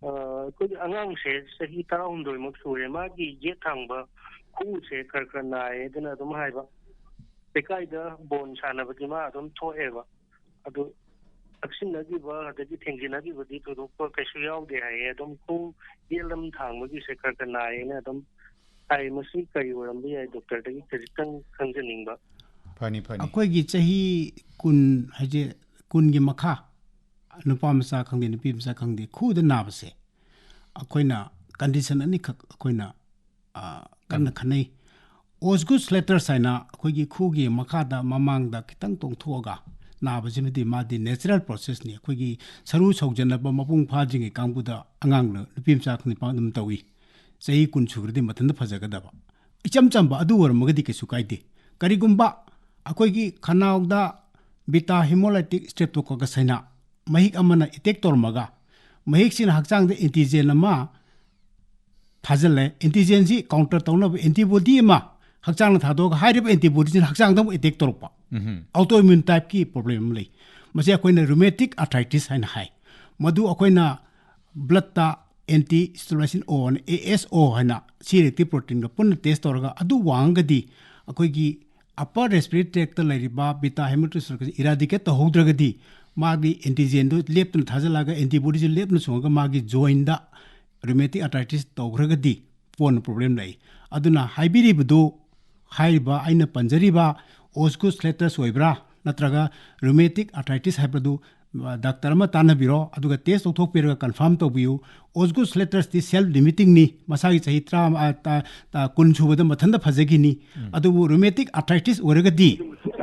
ꯑ, ꯑꯩꯈꯣꯏꯒꯤ ꯑꯉꯥꯡꯁꯦ ꯆꯍꯤ ꯇꯔꯥꯍꯨꯝꯗꯣꯏꯃꯨꯛ ꯁꯨꯔꯦ꯫ ꯃꯥꯒꯤ ꯌꯦꯠ ꯊꯪꯕ ꯈꯨꯎꯁꯦ ꯈꯔ ꯈꯔ ꯅꯥꯏꯌꯦ ꯑꯗꯨꯅ ꯑꯗꯨꯝ ꯍꯥꯏꯕ꯫ ꯂꯩꯀꯥꯏꯗ ꯕꯣꯟ ꯁꯥꯟꯅꯕꯗꯤ ꯃꯥ ꯑꯗꯨꯝ ꯊꯣꯛꯑꯦꯕ꯫ ꯑꯗꯨ ꯊꯛꯆꯤꯟꯅꯈꯤꯕ ꯑꯗꯒꯤ ꯊꯦꯡꯖꯤꯟꯅꯈꯤꯕꯗꯤ ꯊꯣꯏꯗꯣꯛꯄ ꯀꯩꯁꯨ ꯌꯥꯎꯗꯦ ꯍꯥꯏꯌꯦ꯫ ꯑꯗꯨꯝ ꯈꯣꯡ ꯌꯦꯠꯂꯝ ꯊꯥꯡꯕꯒꯤꯁꯦ ꯈꯔ ꯈꯔ ꯅꯥꯏꯌꯦꯅ ꯑꯗꯨꯝ ꯍꯥꯏ꯫ ꯃꯁꯤ ꯀꯔꯤ ꯑꯣꯏꯔꯝꯕ ꯌꯥꯏ? ꯗꯣꯛꯇꯔꯗꯒꯤ ꯈꯖꯤꯛꯇꯪ ꯈꯪꯖꯅꯤꯡꯕ꯫ ꯐꯅꯤ, ꯐꯅꯤ꯫ ꯑꯩꯈꯣꯏꯒꯤ ꯆꯍꯤ ꯀꯨꯟ ꯍꯥꯏꯁꯦ, ꯀꯨꯟꯒꯤ ꯃꯈꯥ, ꯅꯨꯄꯥ ꯃꯆꯥ ꯈꯪꯗꯦ, ꯅꯨꯄꯤ ꯃꯆꯥ ꯈꯪꯗꯦ, ꯈꯨꯗ ꯅꯥꯕꯁꯦ ꯑꯩꯈꯣꯏꯅ ꯀꯟꯗꯤꯁꯟ ꯑꯅꯤꯈꯛ ꯑꯩꯈꯣꯏꯅ, ꯑ, ꯀꯟꯅ ꯈꯟꯅꯩ꯫ ꯑꯣꯁꯒꯨꯁ ꯂꯦꯇꯔꯁ ꯍꯥꯏꯅ ꯑꯩꯈꯣꯏꯒꯤ ꯈꯨꯒꯤ ꯃꯈꯥꯗ ꯃꯃꯥꯡꯗ ꯈꯤꯇꯪ ꯇꯣꯡꯊꯣꯛꯑꯒ ꯅꯥꯕꯁꯤꯃꯗꯤ ꯃꯥꯗꯤ ꯅꯦꯆꯔꯦꯜ ꯄ꯭ꯔꯣꯁꯦꯁꯅꯤ꯫ ꯑꯩꯈꯣꯏꯒꯤ ꯁꯔꯨ ꯁꯧꯖꯟꯅꯕ ꯃꯄꯨꯡ ꯐꯥꯗ꯭ꯔꯤꯉꯩ ꯀꯥꯡꯕꯨꯗ ꯑꯉꯥꯡꯅ, ꯅꯨꯄꯤ ꯃꯆꯥ ꯈꯪꯗꯦ, ꯅꯨꯄꯥ ꯑꯗꯨꯝ ꯇꯧꯏ꯫ ꯆꯍꯤ ꯀꯨꯟ ꯁꯨꯈ꯭ꯔꯗꯤ ꯃꯊꯟꯇ ꯐꯖꯒꯗꯕ꯫ ꯏꯆꯝ ꯆꯝꯕ ꯑꯗꯨ ꯑꯣꯏꯔꯝꯃꯒꯗꯤ ꯀꯩꯁꯨ ꯀꯥꯏꯗꯦ꯫ ꯀꯔꯤꯒꯨꯝꯕ ꯑꯩꯈꯣꯏꯒꯤ ꯈꯅꯥꯎꯗ ꯕꯤꯇꯥ ꯍꯤꯃꯣꯂꯥꯏꯇꯤꯛ ꯁ꯭ꯇ꯭ꯔꯦꯞꯇꯣꯀꯣꯀꯁ ꯍꯥꯏꯅ ꯃꯍꯤꯛ ꯑꯃꯅ ꯑꯦꯇꯦꯛ ꯇꯧꯔꯝꯃꯒ, ꯃꯍꯤꯛꯁꯤꯅ ꯍꯛꯆꯥꯡꯗ ꯑꯦꯟꯇꯤꯖꯦꯟ ꯑꯃ ꯊꯥꯖꯤꯜꯂꯦ꯫ ꯑꯦꯟꯇꯤꯖꯦꯟꯁꯤ ꯀꯥꯎꯟꯇꯔ ꯇꯧꯅꯕ ꯑꯦꯟꯇꯤꯕꯣꯗꯤ ꯑꯃ ꯍꯛꯆꯥꯡꯅ ꯊꯥꯗꯣꯛꯑꯒ, ꯍꯥꯏꯔꯤꯕ ꯑꯦꯟꯇꯤꯕꯣꯗꯤꯁꯤꯅ ꯍꯛꯆꯥꯡꯗ ꯑꯃꯨꯛ ꯑꯦꯇꯦꯛ ꯇꯧꯔꯛꯄ꯫ ꯎꯝꯍꯨꯝ꯫ ꯑꯣꯇꯣ ꯏꯝꯌꯨꯟ ꯇꯥꯏꯞꯀꯤ ꯄ꯭ꯔꯣꯕ꯭ꯂꯦꯝ ꯑꯃ ꯂꯩ꯫ ꯃꯁꯤ ꯑꯩꯈꯣꯏꯅ ꯔꯨꯃꯦꯇꯤꯛ ꯑꯥꯔꯊ꯭ꯔꯥꯏꯇꯤꯁ ꯍꯥꯏꯅ ꯍꯥꯏ꯫ ꯃꯗꯨ ꯑꯩꯈꯣꯏꯅ ꯕ꯭ꯂꯠꯇ ꯑꯦꯟꯇꯤ ꯁꯤꯇꯣꯂꯥꯏꯁꯤꯟ ꯑꯣ, ꯑꯦ ꯑꯦꯁ ꯑꯣ ꯍꯥꯏꯅ ꯁꯤ ꯔꯤꯑꯦꯛꯇꯤꯚ ꯄ꯭ꯔꯣꯇꯤꯟꯒ ꯄꯨꯟꯅ ꯇꯦꯁ ꯇꯧꯔꯒ, ꯑꯗꯨ ꯋꯥꯡꯉꯒꯗꯤ ꯑꯩꯈꯣꯏꯒꯤ ꯑꯄꯔ ꯔꯦꯁꯄꯤꯔꯦꯇꯔꯤ ꯇ꯭ꯔꯦꯛꯇ ꯂꯩꯔꯤꯕ ꯕꯤꯇꯥ ꯍꯦꯃꯥꯇꯣꯁꯤꯁ ꯏꯔꯥꯗꯤꯀꯦꯠ ꯇꯧꯍꯧꯗ꯭ꯔꯒꯗꯤ, ꯃꯥꯒꯤ ꯑꯦꯟꯇꯤꯖꯦꯟꯗꯨ ꯂꯦꯞꯇꯅ ꯊꯥꯖꯤꯜꯂꯒ ꯑꯦꯟꯇꯤꯕꯣꯗꯤꯁꯨ ꯂꯦꯞꯅ ꯆꯣꯡꯉꯒ ꯃꯥꯒꯤ ꯖꯣꯏꯟꯗ ꯔꯨꯃꯦꯇꯤꯛ ꯑꯥꯔꯊ꯭ꯔꯥꯏꯇꯤꯁ ꯇꯧꯈ꯭ꯔꯒꯗꯤ ꯄꯣꯟꯅ ꯄ꯭ꯔꯣꯕ꯭ꯂꯦꯝ ꯂꯩ꯫ ꯑꯗꯨꯅ ꯍꯥꯏꯕꯤꯔꯤꯕꯗꯨ, ꯍꯥꯏꯔꯤꯕ ꯑꯩꯅ ꯄꯟꯖꯔꯤꯕ ꯑꯣꯁꯒꯨꯁ ꯂꯦꯇꯔꯁ ꯑꯣꯏꯕ꯭ꯔꯥ ꯅꯠꯇ꯭ꯔꯒ ꯔꯨꯃꯦꯇꯤꯛ ꯑꯥꯔꯊ꯭ꯔꯥꯏꯇꯤꯁ ꯍꯥꯏꯕꯗꯨ, ꯑ, ꯗꯥꯛꯇꯔ ꯑꯃ ꯇꯥꯟꯅꯕꯤꯔꯣ, ꯑꯗꯨꯒ ꯇꯦꯁ ꯇꯧꯊꯣꯛꯄꯤꯔꯒ ꯀꯟꯐꯥꯔꯝ ꯇꯧꯕꯤꯌꯨ꯫ ꯑꯣꯁꯒꯨꯁ ꯂꯦꯇꯔꯁꯇꯤ ꯁꯦꯜꯐ ꯂꯤꯃꯤꯇꯤꯡꯅꯤ, ꯃꯁꯥꯒꯤ ꯆꯍꯤ ꯇꯔꯥ, ꯑ, ꯇ-, ꯇ-, ꯀꯨꯟ ꯁꯨꯕꯗ ꯃꯊꯟꯇ ꯐꯖꯈꯤꯅꯤ꯫ ꯑꯗꯨꯕꯨ ꯔꯨꯃꯦꯇꯤꯛ ꯑꯥꯔꯊ꯭ꯔꯥꯏꯇꯤꯁ ꯑꯣꯏꯔꯒꯗꯤ,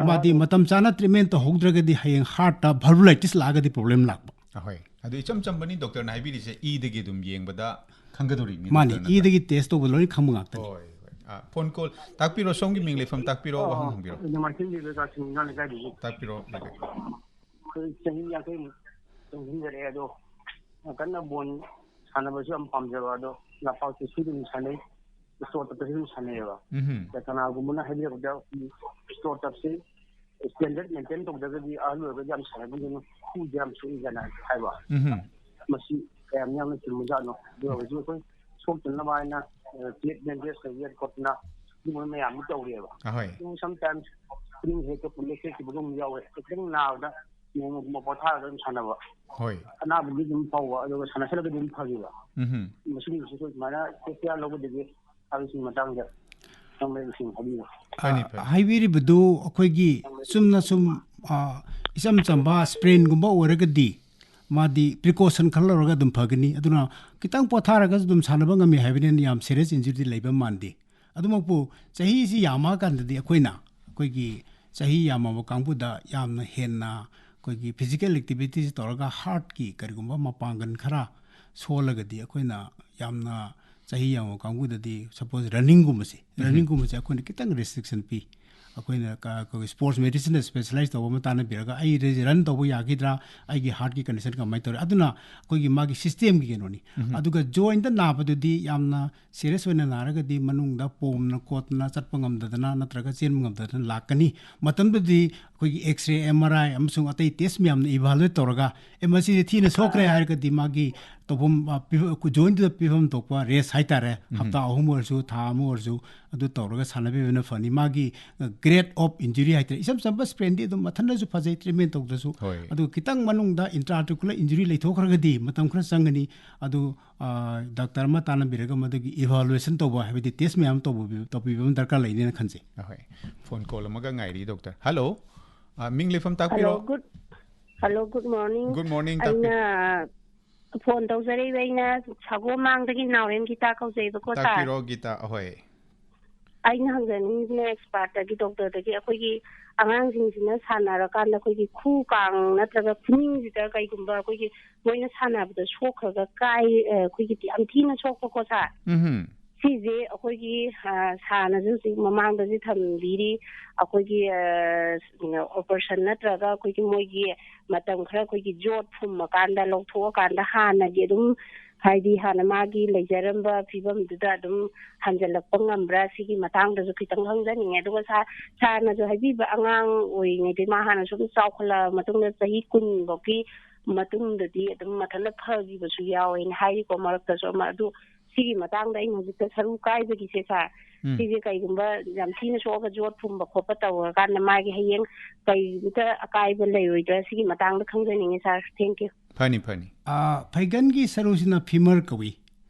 ꯃꯥꯗꯤ ꯃꯇꯝ ꯆꯥꯅ ꯇ꯭ꯔꯤꯠꯃꯦꯟ ꯇꯧꯍꯧꯗ꯭ꯔꯒꯗꯤ ꯍꯌꯦꯡ ꯍꯥꯔꯠꯇ ꯚꯜꯚꯨꯂꯥꯏꯇꯤꯁ ꯂꯥꯛꯑꯒꯗꯤ ꯄ꯭ꯔꯣꯕ꯭ꯂꯦꯝ ꯂꯥꯛꯄ꯫ ꯑꯍꯣꯏ꯫ ꯑꯗꯨ ꯏꯆꯝ ꯆꯝꯕꯅꯤ ꯗꯣꯛꯇꯔꯅ ꯍꯥꯏꯕꯤꯔꯤꯁꯦ, ꯏꯗꯒꯤ ꯑꯗꯨꯝ ꯌꯦꯡꯕꯗ ꯈꯪꯒꯗꯧꯔꯤꯕꯅꯤ ꯃꯥꯅꯤ, ꯗꯣꯛꯇꯔ ꯅꯠꯇ꯭ꯔꯥ? ꯏꯗꯒꯤ ꯇꯦꯁ ꯇꯧꯕ ꯂꯣꯏꯅ ꯈꯪꯕ ꯉꯥꯛꯇꯅꯤ꯫ ꯍꯣꯏ ꯍꯣꯏ꯫ ꯑ, ꯐꯣꯟ ꯀꯣꯜ ꯇꯥꯛꯄꯤꯔꯣ, ꯁꯣꯝꯒꯤ ꯃꯤꯡ, ꯂꯩꯐꯝ ꯇꯥꯛꯄꯤꯔꯣ, ꯋꯥꯍꯪ ꯍꯪꯕꯤꯔꯣ꯫ ꯅꯣꯡꯃꯥꯏꯊꯦꯝ ꯂꯩꯀꯥꯏꯗꯒꯤ꯫ ꯇꯥꯛꯄꯤꯔꯣ ꯂꯩꯀꯥꯏ꯫ ꯑꯩꯈꯣꯏ ꯆꯍꯤ ꯌꯥꯡꯈꯩꯃꯨꯛ ꯆꯪꯁꯤꯟꯖꯔꯛꯑꯦ꯫ ꯑꯗꯣ ꯌꯥꯝ ꯀꯟꯅ ꯕꯣꯜ ꯁꯥꯟꯅꯕꯁꯨ ꯌꯥꯝ ꯄꯥꯝꯖꯕ꯫ ꯑꯗꯣ ꯂꯝꯄꯥꯛꯇꯁꯨ ꯑꯗꯨꯝ ꯁꯥꯟꯅꯩ, ꯏꯁꯄꯣꯔꯠꯇꯁꯨ ꯑꯗꯨꯝ ꯁꯥꯟꯅꯩꯌꯦꯕ꯫ ꯎꯝꯍꯨꯝ꯫ ꯑꯗ ꯀꯅꯥꯒꯨꯝꯕꯅ ꯍꯥꯏꯕꯤꯔꯛꯄꯗ, ꯏꯁꯄꯣꯔꯠ ꯑꯞꯁꯤ ꯁ꯭ꯇꯦꯟꯗꯔꯗ ꯃꯦꯟꯇꯦꯟ ꯇꯧꯗ꯭ꯔꯒꯗꯤ ꯑꯍꯜ ꯑꯣꯏꯔꯒꯗꯤ ꯌꯥꯝ ꯁꯥꯟꯅꯕꯗꯨꯅ ꯈꯨꯗ ꯌꯥꯝ ꯁꯣꯛꯏ ꯀꯥꯏꯅ ꯍꯥꯏꯕ꯫ ꯎꯝꯍꯨꯝ꯫ ꯃꯁꯤ ꯀꯌꯥꯝ ꯌꯥꯝꯅ ꯆꯨꯝꯕꯖꯥꯠꯅꯣ? ꯑꯗꯨ ꯑꯣꯏꯔꯁꯨ ꯑꯩꯈꯣꯏ ꯁꯣꯛꯇꯅꯕ ꯍꯥꯏꯅ ꯄ꯭ꯂꯦꯠ ꯕꯦꯟꯗꯦꯖ ꯇꯧꯕ ꯈꯣꯠꯇꯅ ꯑꯗꯨꯒꯨꯝꯕ ꯃꯌꯥꯝ ꯑꯃ ꯇꯧꯔꯤꯑꯕ꯫ ꯑꯍꯣꯏ꯫ ꯑꯗꯨ ꯁꯝꯇꯥꯏꯝꯁ ꯈꯨꯅꯤꯡ ꯍꯦꯛꯇ ꯄꯨꯜꯂ ꯆꯦꯠꯈꯤꯕꯒꯨꯝ ꯌꯥꯎꯋꯦ꯫ ꯈꯤꯇꯪ ꯅꯥꯕꯗ ꯅꯣꯡꯃꯒꯨꯝꯕ ꯄꯣꯊꯥꯔꯒ ꯑꯗꯨꯝ ꯁꯥꯟꯅꯕ꯫ ꯍꯣꯏ꯫ ꯑꯅꯥꯕꯗꯤ ꯑꯗꯨꯝ ꯐꯥꯎꯕ, ꯑꯗꯨꯒ ꯁꯥꯟꯅꯁꯜꯂꯒꯗꯤ ꯑꯗꯨꯝ ꯐꯈꯤꯕ꯫ ꯎꯝꯍꯨꯝ꯫ ꯃꯁꯤꯒꯨꯝꯕꯁꯤ ꯑꯩꯈꯣꯏ ꯁꯨꯃꯥꯏꯅ ꯀꯦ ꯁꯤ ꯑꯥꯔ ꯂꯧꯕꯗꯒꯤ ꯍꯥꯏꯕꯁꯤꯒꯤ ꯃꯇꯥꯡꯗ ꯈꯪꯕꯁꯤꯡ ꯍꯥꯏꯕꯤꯌꯨ꯫ ꯐꯅꯤ, ꯐꯅꯤ꯫ ꯍꯥꯏꯕꯤꯔꯤꯕꯗꯨ ꯑꯩꯈꯣꯏꯒꯤ ꯆꯨꯝꯅ ꯁꯨꯝ, ꯑ, ꯏꯆꯝ ꯆꯝꯕ ꯁ꯭ꯄ꯭ꯔꯦꯟꯒꯨꯝꯕ ꯑꯣꯏꯔꯒꯗꯤ ꯃꯥꯗꯤ ꯄ꯭ꯔꯤꯀꯣꯁꯟ ꯈꯔ ꯂꯧꯔꯒ ꯑꯗꯨꯝ ꯐꯒꯅꯤ꯫ ꯑꯗꯨꯅ ꯈꯤꯇꯪ ꯄꯣꯊꯥꯔꯒꯁꯨ ꯑꯗꯨꯝ ꯁꯥꯟꯅꯕ ꯉꯝꯃꯤ ꯍꯥꯏꯕꯅꯤꯅ ꯌꯥꯝ ꯁꯤꯔꯤꯌꯁ ꯏꯟꯖꯨꯔꯤꯗꯤ ꯂꯩꯕ ꯃꯥꯟꯗꯦ꯫ ꯑꯗꯨꯃꯛꯄꯨ ꯆꯍꯤꯁꯤ ꯌꯥꯝꯃꯛꯑꯀꯥꯟꯗꯗꯤ ꯑꯩꯈꯣꯏꯅ, ꯑꯩꯈꯣꯏꯒꯤ ꯆꯍꯤ ꯌꯥꯝꯃꯕ ꯀꯥꯡꯕꯨꯗ ꯌꯥꯝꯅ ꯍꯦꯟꯅ ꯑꯩꯈꯣꯏꯒꯤ ꯐꯤꯖꯤꯀꯦꯜ ꯑꯦꯛꯇꯤꯚꯤꯇꯤꯁ ꯇꯧꯔꯒ ꯍꯥꯔꯠꯀꯤ ꯀꯔꯤꯒꯨꯝꯕ ꯃꯄꯥꯡꯒꯜ ꯈꯔ ꯁꯣꯜꯂꯒꯗꯤ ꯑꯩꯈꯣꯏꯅ ꯌꯥꯝꯅ ꯆꯍꯤ ꯌꯥꯝꯃꯕ ꯀꯥꯡꯕꯨꯗꯗꯤ ꯁꯄꯣꯁ ꯔꯟꯅꯤꯡꯒꯨꯝꯕꯁꯦ, ꯔꯟꯅꯤꯡꯒꯨꯝꯕꯁꯦ ꯑꯩꯈꯣꯏꯅ ꯈꯤꯇꯪ ꯔꯦꯁꯇ꯭ꯔꯤꯛꯁꯟ ꯄꯤ꯫ ꯑꯩꯈꯣꯏꯅ ꯀ-, ꯑꯩꯈꯣꯏꯒꯤ ꯁ꯭ꯄꯣꯔꯠꯁ ꯃꯦꯗꯤꯁꯤꯟꯗ ꯁ꯭ꯄꯦꯁꯦꯂꯥꯏꯁ ꯇꯧꯕ ꯑꯃ ꯇꯥꯟꯅꯕꯤꯔꯒ ꯑꯩ ꯔꯟ ꯇꯧꯕ ꯌꯥꯈꯤꯗ꯭ꯔꯥ, ꯑꯩꯒꯤ ꯍꯥꯔꯠꯀꯤ ꯀꯟꯗꯤꯁꯟ ꯀꯃꯥꯏꯅ ꯇꯧꯔꯤ, ꯑꯗꯨꯅ ꯑꯩꯈꯣꯏꯒꯤ ꯃꯥꯒꯤ ꯁꯤꯁꯇꯦꯝꯒꯤ ꯀꯩꯅꯣꯅꯤ꯫ ꯑꯗꯨꯒ ꯖꯣꯏꯟꯗ ꯅꯥꯕꯗꯨꯗꯤ ꯌꯥꯝꯅ ꯁꯤꯔꯤꯌꯁ ꯑꯣꯏꯅ ꯅꯥꯔꯒꯗꯤ ꯃꯅꯨꯡꯗ ꯄꯣꯝꯅ ꯈꯣꯠꯇꯅ ꯆꯠꯄ ꯉꯝꯗꯗꯅ ꯅꯠꯇ꯭ꯔꯒ ꯆꯦꯟꯕ ꯉꯝꯗꯗꯅ ꯂꯥꯛꯀꯅꯤ꯫ ꯃꯇꯝꯗꯨꯗꯤ ꯑꯩꯈꯣꯏꯒꯤ ꯑꯦꯛꯁ ꯔꯦ, ꯑꯦꯝ ꯑꯥꯔ ꯑꯥꯏ ꯑꯃꯁꯨꯡ ꯑꯇꯩ ꯇꯦꯁ ꯃꯌꯥꯝꯅ ꯏꯚꯥꯂꯨꯌꯦꯠ ꯇꯧꯔꯒ, ꯑꯦ, ꯃꯁꯤꯁꯦ ꯊꯤꯅ ꯁꯣꯛꯈ꯭ꯔꯦ ꯍꯥꯏꯔꯒꯗꯤ ꯃꯥꯒꯤ ꯇꯧꯐꯝ, ꯑ, ꯄꯤ-, ꯖꯣꯏꯟꯗꯨꯗ ꯄꯤꯐꯝ ꯊꯣꯛꯄ ꯔꯦꯁ ꯍꯥꯏꯇꯥꯔꯦ, ꯍꯞꯇꯥ ꯑꯍꯨꯝ ꯑꯣꯏꯔꯁꯨ ꯊꯥ ꯑꯃ ꯑꯣꯏꯔꯁꯨ ꯑꯗꯨ ꯇꯧꯔꯒ ꯁꯥꯟꯅꯕꯤꯕꯅ ꯐꯅꯤ꯫ ꯃꯥꯒꯤ, ꯑ, ꯒ꯭ꯔꯦꯠ ꯑꯣꯐ ꯏꯟꯖꯨꯔꯤ ꯍꯥꯏꯇꯥꯔꯦ, ꯏꯆꯝ ꯆꯝꯕ ꯁ꯭ꯄ꯭ꯔꯦꯟꯗꯤ ꯑꯗꯨꯝ ꯃꯊꯟꯇꯁꯨ ꯐꯖꯩ ꯇ꯭ꯔꯤꯠꯃꯦꯟ ꯇꯧꯗ꯭ꯔꯁꯨ꯫ ꯍꯣꯏ꯫ ꯑꯗꯨꯒ ꯈꯤꯇꯪ ꯃꯅꯨꯡꯗ ꯏꯟꯇ꯭ꯔꯥ ꯑꯥꯔꯇꯤꯀꯨꯂꯔ ꯏꯟꯖꯨꯔꯤ ꯂꯩꯊꯣꯛꯈ꯭ꯔꯒꯗꯤ ꯃꯇꯝ ꯈꯔ ꯆꯪꯒꯅꯤ꯫ ꯑꯗꯨ, ꯑ, ꯗꯥꯛꯇꯔ ꯑꯃ ꯇꯥꯟꯅꯕꯤꯔꯒ ꯃꯗꯨꯒꯤ ꯏꯚꯥꯂꯨꯌꯦꯁꯟ ꯇꯧꯕ, ꯍꯥꯏꯕꯗꯤ ꯇꯦꯁ ꯃꯌꯥꯝ ꯇꯧꯕ-, ꯇꯧꯕꯤꯕ ꯑꯃ ꯗꯔꯀꯥꯔ ꯂꯩꯅꯦꯅ ꯈꯟꯖꯩ꯫ ꯑꯍꯣꯏ꯫ ꯐꯣꯟ ꯀꯣꯜ ꯑꯃꯒ ꯉꯥꯏꯔꯤ ꯗꯣꯛꯇꯔ꯫ ꯍꯜꯂꯣ꯫ ꯑ, ꯃꯤꯡ, ꯂꯩꯐꯝ ꯇꯥꯛꯄꯤꯔꯣ꯫ Hello, good hello, good morning. Good morning, ꯇꯥꯛꯄꯤꯔꯣ꯫ ꯑꯩꯅ ꯐꯣꯟ ꯇꯧꯖꯔꯛꯏꯕ, ꯑꯩꯅ ꯁꯒꯣꯜꯃꯥꯡꯗꯒꯤ ꯅꯥꯎꯔꯦꯝ ꯒꯤꯇꯥ ꯀꯧꯖꯩꯕꯀꯣ, ꯁꯥꯔ꯫ ꯇꯥꯛꯄꯤꯔꯣ ꯒꯤꯇꯥ꯫ ꯑꯍꯣꯏ꯫ ꯑꯩꯅ ꯍꯪꯖꯅꯤꯡꯉꯤꯁꯤꯅ ꯑꯦꯛꯁꯄꯥꯔꯠꯇꯒꯤ, ꯗꯣꯛꯇꯔꯗꯒꯤ, ꯑꯩꯈꯣꯏꯒꯤ ꯑꯉꯥꯡꯁꯤꯡꯁꯤꯅ ꯁꯥꯟꯅꯔꯀꯥꯟꯗ ꯑꯩꯈꯣꯏꯒꯤ ꯈꯨ ꯀꯥꯡ ꯅꯠꯇ꯭ꯔꯒ ꯈꯨꯅꯤꯡꯁꯤꯗ ꯀꯩꯒꯨꯝꯕ ꯑꯩꯈꯣꯏꯒꯤ ꯃꯣꯏꯅ ꯁꯥꯟꯅꯕꯗ ꯁꯣꯛꯈ꯭ꯔꯒ ꯀꯥꯏ, ꯑ, ꯑꯩꯈꯣꯏꯒꯤ ꯌꯥꯝ ꯊꯤꯅ ꯁꯣꯛꯄꯀꯣ ꯁꯥꯔ꯫ ꯎꯝ꯫ ꯁꯤꯁꯦ ꯑꯩꯈꯣꯏꯒꯤ, ꯑ, ꯁꯥꯔꯅꯁꯨ ꯍꯧꯖꯤꯛ ꯃꯃꯥꯡꯗꯁꯨ ꯊꯝꯕꯤꯔꯤ, ꯑꯩꯈꯣꯏꯒꯤ, ꯑ, ꯀꯩꯅꯣ, ꯑꯣꯄꯔꯦꯁꯟ ꯅꯠꯇ꯭ꯔꯒ ꯑꯩꯈꯣꯏꯒꯤ ꯃꯣꯏꯒꯤ ꯃꯇꯝ ꯈꯔ ꯑꯩꯈꯣꯏꯒꯤ ꯖꯣꯠ ꯐꯨꯝꯃꯀꯥꯟꯗ, ꯂꯧꯊꯣꯛꯑꯀꯥꯟꯗ ꯍꯥꯟꯅꯒꯤ ꯑꯗꯨꯝ, ꯍꯥꯏꯗꯤ ꯍꯥꯟꯅ ꯃꯥꯒꯤ ꯂꯩꯖꯔꯝꯕ ꯐꯤꯕꯝꯗꯨꯗ ꯑꯗꯨꯝ ꯍꯟꯖꯤꯜꯂꯛꯄ ꯉꯝꯕ꯭ꯔꯥ, ꯁꯤꯒꯤ ꯃꯇꯥꯡꯗꯁꯨ ꯈꯤꯇꯪ ꯈꯪꯖꯅꯤꯡꯉꯦ꯫ ꯑꯗꯨꯒ ꯁꯥꯔ, ꯁꯥꯔꯅꯁꯨ ꯍꯥꯏꯕꯤꯕ, ꯑꯉꯥꯡ ꯑꯣꯏꯔꯤꯉꯩꯗꯒꯤ ꯃꯥ ꯍꯥꯟꯅ ꯁꯨꯝ ꯆꯥꯎꯈꯠꯂꯛꯑ ꯃꯇꯨꯡꯗ ꯆꯍꯤ ꯀꯨꯟ ꯐꯥꯎꯒꯤ ꯃꯇꯨꯡꯗꯗꯤ ꯑꯗꯨꯝ ꯃꯊꯟꯇ ꯐꯈꯤꯕꯁꯨ ꯌꯥꯎꯋꯦꯅ ꯍꯥꯏꯔꯤꯀꯣ ꯃꯔꯛꯇꯁꯨ ꯑꯃ꯫ ꯑꯗꯨ ꯁꯤꯒꯤ ꯃꯇꯥꯡꯗ ꯑꯩꯅ ꯍꯧꯖꯤꯛꯇ ꯁꯔꯨ ꯀꯥꯏꯕꯒꯤꯁꯦ ꯁꯥꯔ, ꯎꯝ꯫ ꯁꯤꯁꯦ ꯀꯩꯒꯨꯝꯕ ꯌꯥꯝ ꯊꯤꯅ ꯁꯣꯛꯑꯒ ꯖꯣꯠ ꯐꯨꯝꯕ ꯈꯣꯠꯄ ꯇꯧꯔꯀꯥꯟꯗ ꯃꯥꯒꯤ ꯍꯌꯦꯡ ꯀꯩꯝꯇ ꯑꯀꯥꯏꯕ ꯂꯩꯔꯣꯏꯗ꯭ꯔꯥ? ꯁꯤꯒꯤ ꯃꯇꯥꯡꯗ ꯈꯪꯖꯅꯤꯡꯉꯤ ꯁꯥꯔ꯫ Thank you꯫ ꯐꯅꯤ, ꯐꯅꯤ꯫ ꯑ, ꯐꯩꯒꯟꯒꯤ ꯁꯔꯨꯁꯤꯅ femur ꯀꯧꯏ꯫